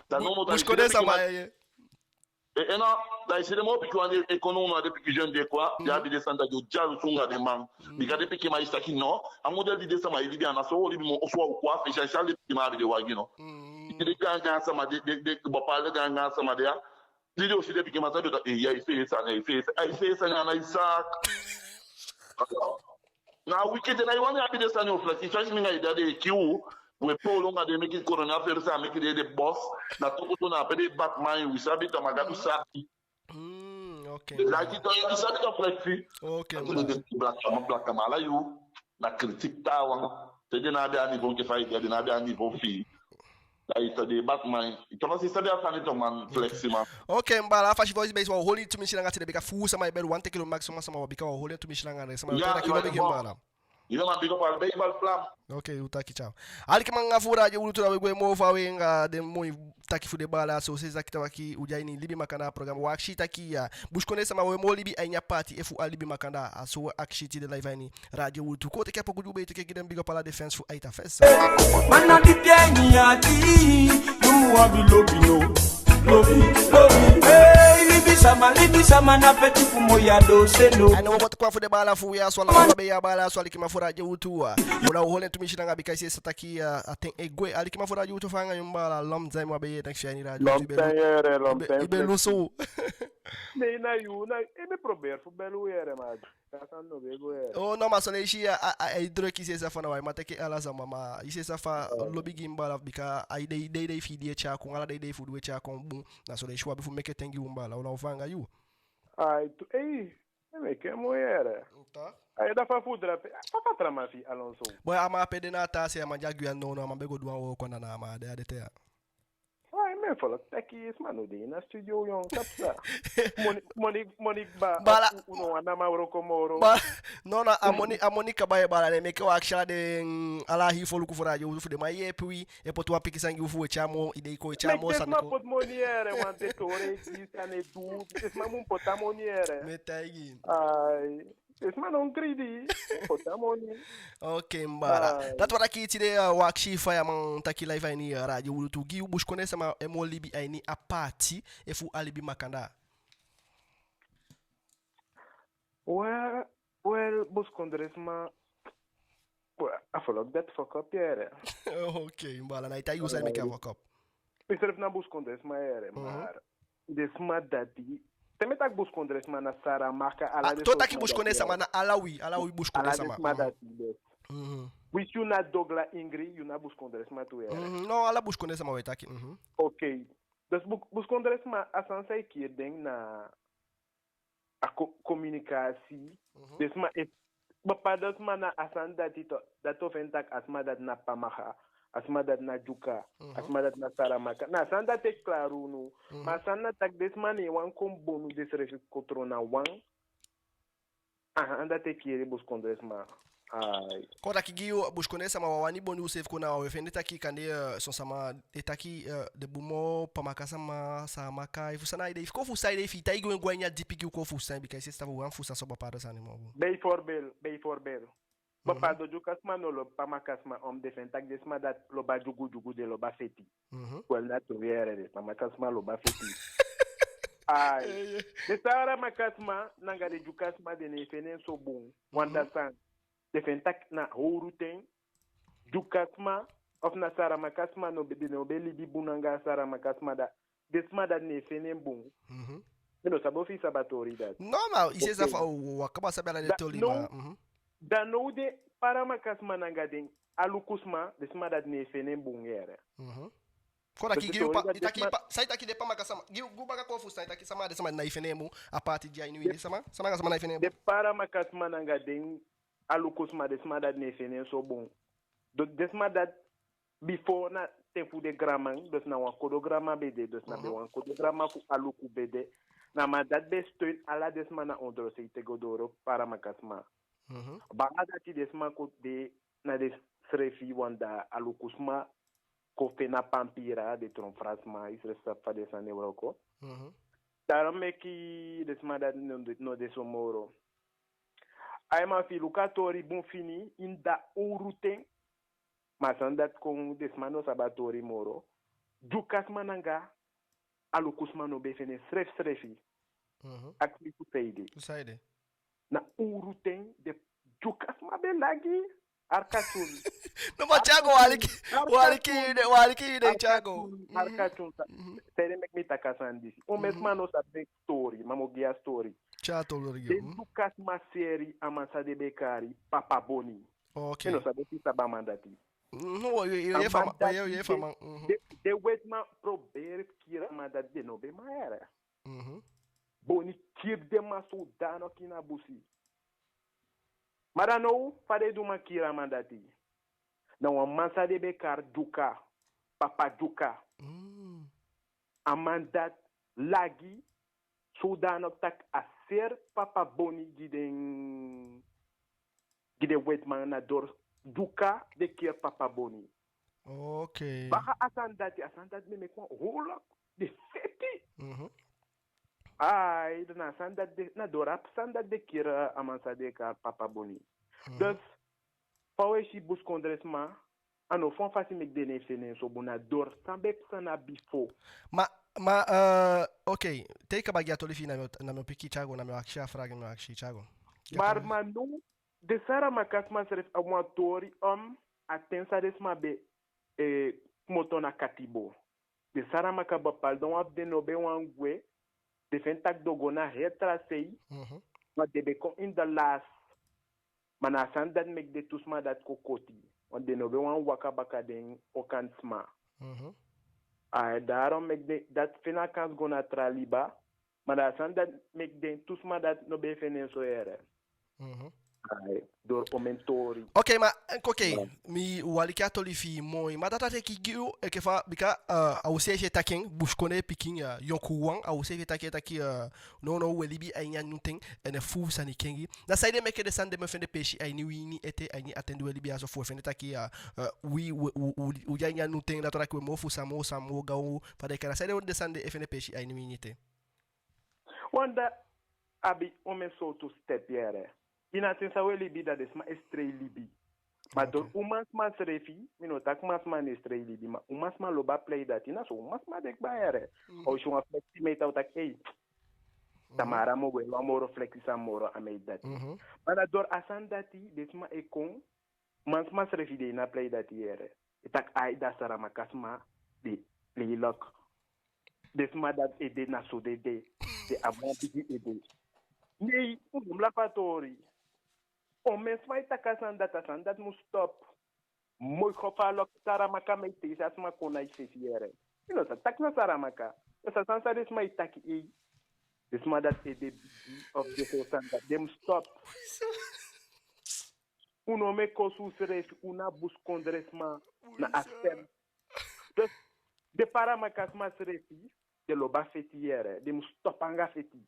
Da no, no, da i si den pikin sama, man, ye, ye. Eh, eh, no, da i si den moo pikin wan di e kon now, na den pikin jeune de quoi, den abi den sani, da den o dyalusu anga den man. Mm. Bika den pikin man e si taki no, a modèle di den sama e libi, a ná so u o libi moo, ofu a o kon a fesi, a i si ala den pikin man abi den wagi no. Mm. I si den gaangaan sama de, den, den, bepaalde gaangaan sama de ya, di den o si den pikin man, sa den o taki, eh, ya, i fesi sani, i fesi, a i fesi sani, a ná i saak. Na wiki den ná e wani abi den sani, o Flexi, i si a i si mi anga i dda e kii u, we polo anga den, meke coronavirus á meke den ede bosi, na toku tu na ape den e bati man, i sabi to, ma Gadu sabi. Mm, ok. Den laiti to, i sabi to, Flexi. Ok, man. Den, den, blakaman, blakaman, ala yuu na critique taawan. Te den ná abi a niveau enke fa i de, den ná abi a niveau fi i. Da i to de bati man. I to no si sabi a sani to, man, Flexi, man. Ok, mi baala, a fasi voice base, wa o holi en tumisi langa tide, bika fuu sama e bel, wan teke lo max, sama, sama, bika wa o holi en tumisi langa, sama. Ya, taki ya, lobi gi mi baala. Yo, man, big up, al be bal plan. Ok, u taki ciao. Alikiman anga fu Radio Wi Lutu, na we gwe moo fa we anga den moi taki fu den baala, so se saki tawaki u de a ini Libi Makandaa program. Wa akisi taki ya, busikondee sama, we moo libi a ini a paati efu a libi makandaa? A so we akisi tide live a ini Radio Wi Lutu. Kon teke a poku di u be teke gi den, big up ala den fans fu Aita Fest. Ai, no, wo, wo, tu kwa fu den baala fu ya so, ala fu den baala so, alikiman fu Radio Wi Lutu, a. U na o holi en tumisi langa bika i si sa taki, a, a ten e gwe. Alikiman fu Radio Wi Lutu, fa anga yu, mi baala? Long time u á be yee, thanks fi a ini Radio Wi Lutu. Long time, yere, long time. I be lusu. Ne na yu, na, i be probeer fu bel u, yere, ma a sani no be go, yere. Oh, no, ma son leisi a, a, a, ai druk, i si sa fa na wi á man teke ala sama, ma i si sa fa, oh, lobi gi mi baala, bika ai dei, dei, dei fi i di e tyai kon, ala dei, dei fu i di e tyai kon bun. Na son leisi u abi fu meke ten gi u, mi baala, u na o fa anga yu. Ai, tu, ei, e meke moi, yere. Nta? Ai, da fa fu drape, fa, fa tra man fi i, Alonso? Bon, a man ape de na a taa se, a man de a Guyane, no, no, a man be go du wan wooko anda, na a man de a de te ya. Ai, mi e folok taki sma no de ini a studio, yon, kapsa. Moni, moni, moni, ba, baala, u, u no wani a man wooko moro. Ba, no, no, a moni, a moni kaba, ye baala, ne meke wi akisi ala den, ala hii foluku fu Radio Wi Lutu fu den man yeepi wi, e poti wan pikin sani gi u fu we tyai moo idei kon, we tyai moo sani kon. Meke den sma poti moni, yere, want den toli e gi sani e du, den sma mu poti a moni, yere. Mi e taigi i. Ai, den sma no greedy, poti a moni. Ok, mi baala. Ai. Dati wani taki tide, a, wi akisi fa ya man taki live a ini, a, Radio Wi Lutu, gi u, busikondee sama e moo libi a ini a paati efu a libi makandaa? Wa-, wel, busikondee sama, wa-, a foluku dati fuck up, yere. Ok, mi baala, na i taigi u san meke a fuck up. Miseefi na busikondee sama, yere, mhm, ma den sma dati, te mi e taki busikondee sama, na Saramaka, ala den sma dati. A, to taki busikondee sama, na ala wi, ala wi busikondee sama. Ala den sma dati, yes. Mhm. Winsi yu na Dogla Ingri, yu na busikondee sama tu, yere. Mhm. No, ala busikondee sama we taki. Mhm. Ok. Dus bus-, busikondee sama, a sani san e kii den na a ko-, communicatie. Mhm. Den sma e, bepaalde sma na a sani dati to, dati o feni taki a sma dati na Pamaga, a sma dati na Dyuka, a, mhm, sma dati na Saramaka. Na a sani dati e klaar unu. Mhm. Ma a sani na taki den sma ne wani kon bonu denseefi kon tron na wan. Aha, dati e kii den busikondee sama. Ai. Kon taki gi u, busikondee sama, u á wani boni useefi kon na, u e fende taki kande, eh, son sama e taki, eh, den bun moo Pamaka sama, Saamaka, efu san na a idee, efu kon fu san a idee, efu i taigi u en go a ini a dipi gi u kon fu san, bika i si, sitaafu, u á fusutan so bepaalde sani moo. Bijvoorbeeld, bijvoorbeeld. Mhm. Bepaalde Dyuka sama no lobi Pamaka sama, omdat den fende taki den sama dati lobi a dyugudyugu, den lobi a feti. Mhm. Wel, na tuu yee, den Pamaka sama lobi a feti. Ai. Eh, eh. Den Saamaka sama nanga den Dyuka sama den ná e fende en so bun. Mhm. Wan dati san. Den fende taki na a owru ten Dyuka sama, ofu na Saamaka sama no be, den no be libi bun nanga Saamaka sama, da den sama dati ná e fende en bun. Mhm. Mi no sabi efu i sabi a tori dati. No, ma i si, oke, sitaafu, u á kaba sabi ala den tori, no, ma, mhm. Da now den Pamaka sama nanga den Aluku sama, den sama dati ná e fende en bun yee. Mhm. Kon taki gi u, i taki den Pa-, san i taki, den Pamaka sama, gi u, gi u baka kon fu san i taki, sama, den sama ná e fende en bun, a paati di a ini wi ini, sama, sama anga sama ná e fende en bun. Den Pamaka sama nanga den Aluku sama, den sama dati ná e fende en so bun. Dus den sama dati, bifo, na ten fu den granman, dus na wan kodo granman be de, dus na be, mhm, wan kodo granman fu Aluku be de. Na a man dati be steun ala den sama na ondrosei te go doo Pamaka sama. Mhm. Baka dati den sama kon de na den srefi wan, da Aluku sama kon feni a pampila, den Tron Frans sama, i si, sitaafu, fa den sani e wooko. Mhm. Daarom meke den sama dati no de, no de so moro. Ai, ma efi i luku a tori bun fini, ini a owru ten, ma a sani dati kon, den sama no sabi a tori moro. Dyuka sama nanga Aluku sama no be fende srefsrefi. Mhm. Akisi mi fu saide. Fu saide? Na owru ten den Dyuka sama be lagi Arcachon. No, ma Thiago, u aliki, u aliki yu de, u aliki yu de, Thiago. Arcachon, Arcachon. Mhm. Saide meke mi taki a sani disi? Omen sama no sabi den tori, ma mi o gi a tori. Tya a tori gi u. Den Dyuka sama seli a man san den be kari Papa Boni. Oke. Mi no sabi efu i sabi a man dati. Mhm, yu, yu, yu, a man dati, yu, yu, den, den wetiman proberi kiri a man dati, den no be man yee. Mhm. Boni kiri den man zodanig ini a busi. Ma da now, fa den du man kiri a man dati? Na wan man san den be kari Dyuka, Papa Dyuka. Mm. A man dati lagi zodanig taki a seli Papa Boni gi den, gi den wetiman, na door Dyuka den kiri Papa Boni. Oke. Baka a sani dati, a sani dati be meke wan oorlog, den feti. Mhm. Ai, da na a sani dati den, na door a sani dati den kiri a man san den kari Papa Boni. Mhm. Dus, fa u e si busikondee sama, a no fu wan fasi meke den ná e fende en so bun, na door san be pasa na bifo. Ma, ma, eh, oke, te i kaba gi a toli fi i, na mi o, na mi o piki Thiago, na mi o akisi a vraag, mi o akisi Thiago. Gi a toli. Ma now, den Saamaka sama srefi abi wan tori, om, a ten san den sama be, eh, komoto na katibo. Den Saamaka be, pardon, wan fu den no be wani gwe, den fende taki den o go na hii tra sei, mhm, ma den be kon in de last. Ma na a sani dati meke den tu sama dati kon koti. Want den no be wani waka baka den Okan sama. Mhm. Ai, daarom meke den, dati fende a kans go na tra liba. Ma na a sani dati meke den tu sama dati no be fende en so yee. Mhm. Ai, door omen tori. Oke, ma, eh, oke, mi, u aliki a toli fi i moi. Ma dati a teke gi u, enke fa, bika, eh, a u seefi e taki en, busikondee pikin, eh, yonkuwan, a u seefi e taki en taki, eh, nownow u e libi a ini a nyun ten, en fu sani kengi. Na saide meke den sani den mu e fende peesi a ini wi ini ete, a ini a ten di u e libi ya so, fu u e fende taki, eh, eh, wi, wi, wi, wi, wi de a ini a nyun ten, dati wani taki u e mofu san moo, san moo gaw, fa den e kai en. Na saide den sani den e fende peesi a ini wi ini ete? Want da abi omen sowtu step yee. Ini a ten san u e libi, da den sama e strei libi. Ma, oke, door uman sama srefi, mi no taki man sama ná e strei libi, ma uman sama lobi a plei dati, na so uman sama de kaba yee. Mhm. A o si wan flexi mei, a o taki, ei, mhm, Tamara mu gwe, wan moro flexi san moro a mei dati. Mhm. Ma na door a sani dati, den sama e kon, man sama srefi de ini a plei dati yee. E taki, ai, da Saamaka sama de lelijk. Den sama dati ede na so den de. Den abi wan bigi ede. Nei, u no mu lafu a tori. Omen sama e taki a sani dati, a sani dati mu stop. Moi gevaarlijk, Saamaka mei, te i si a sama kon na i fesi yee. I no sa taki na Saamaka. I sa san san den sama e taki, ei. Den sama dati ede bigi of den so sani dati, den mu stop. U no mu e kosi usrefi, u na busikondee sama, na a stem. Dus, den Saamaka sama srefi, den lobi a feti yee, den mu stop anga feti.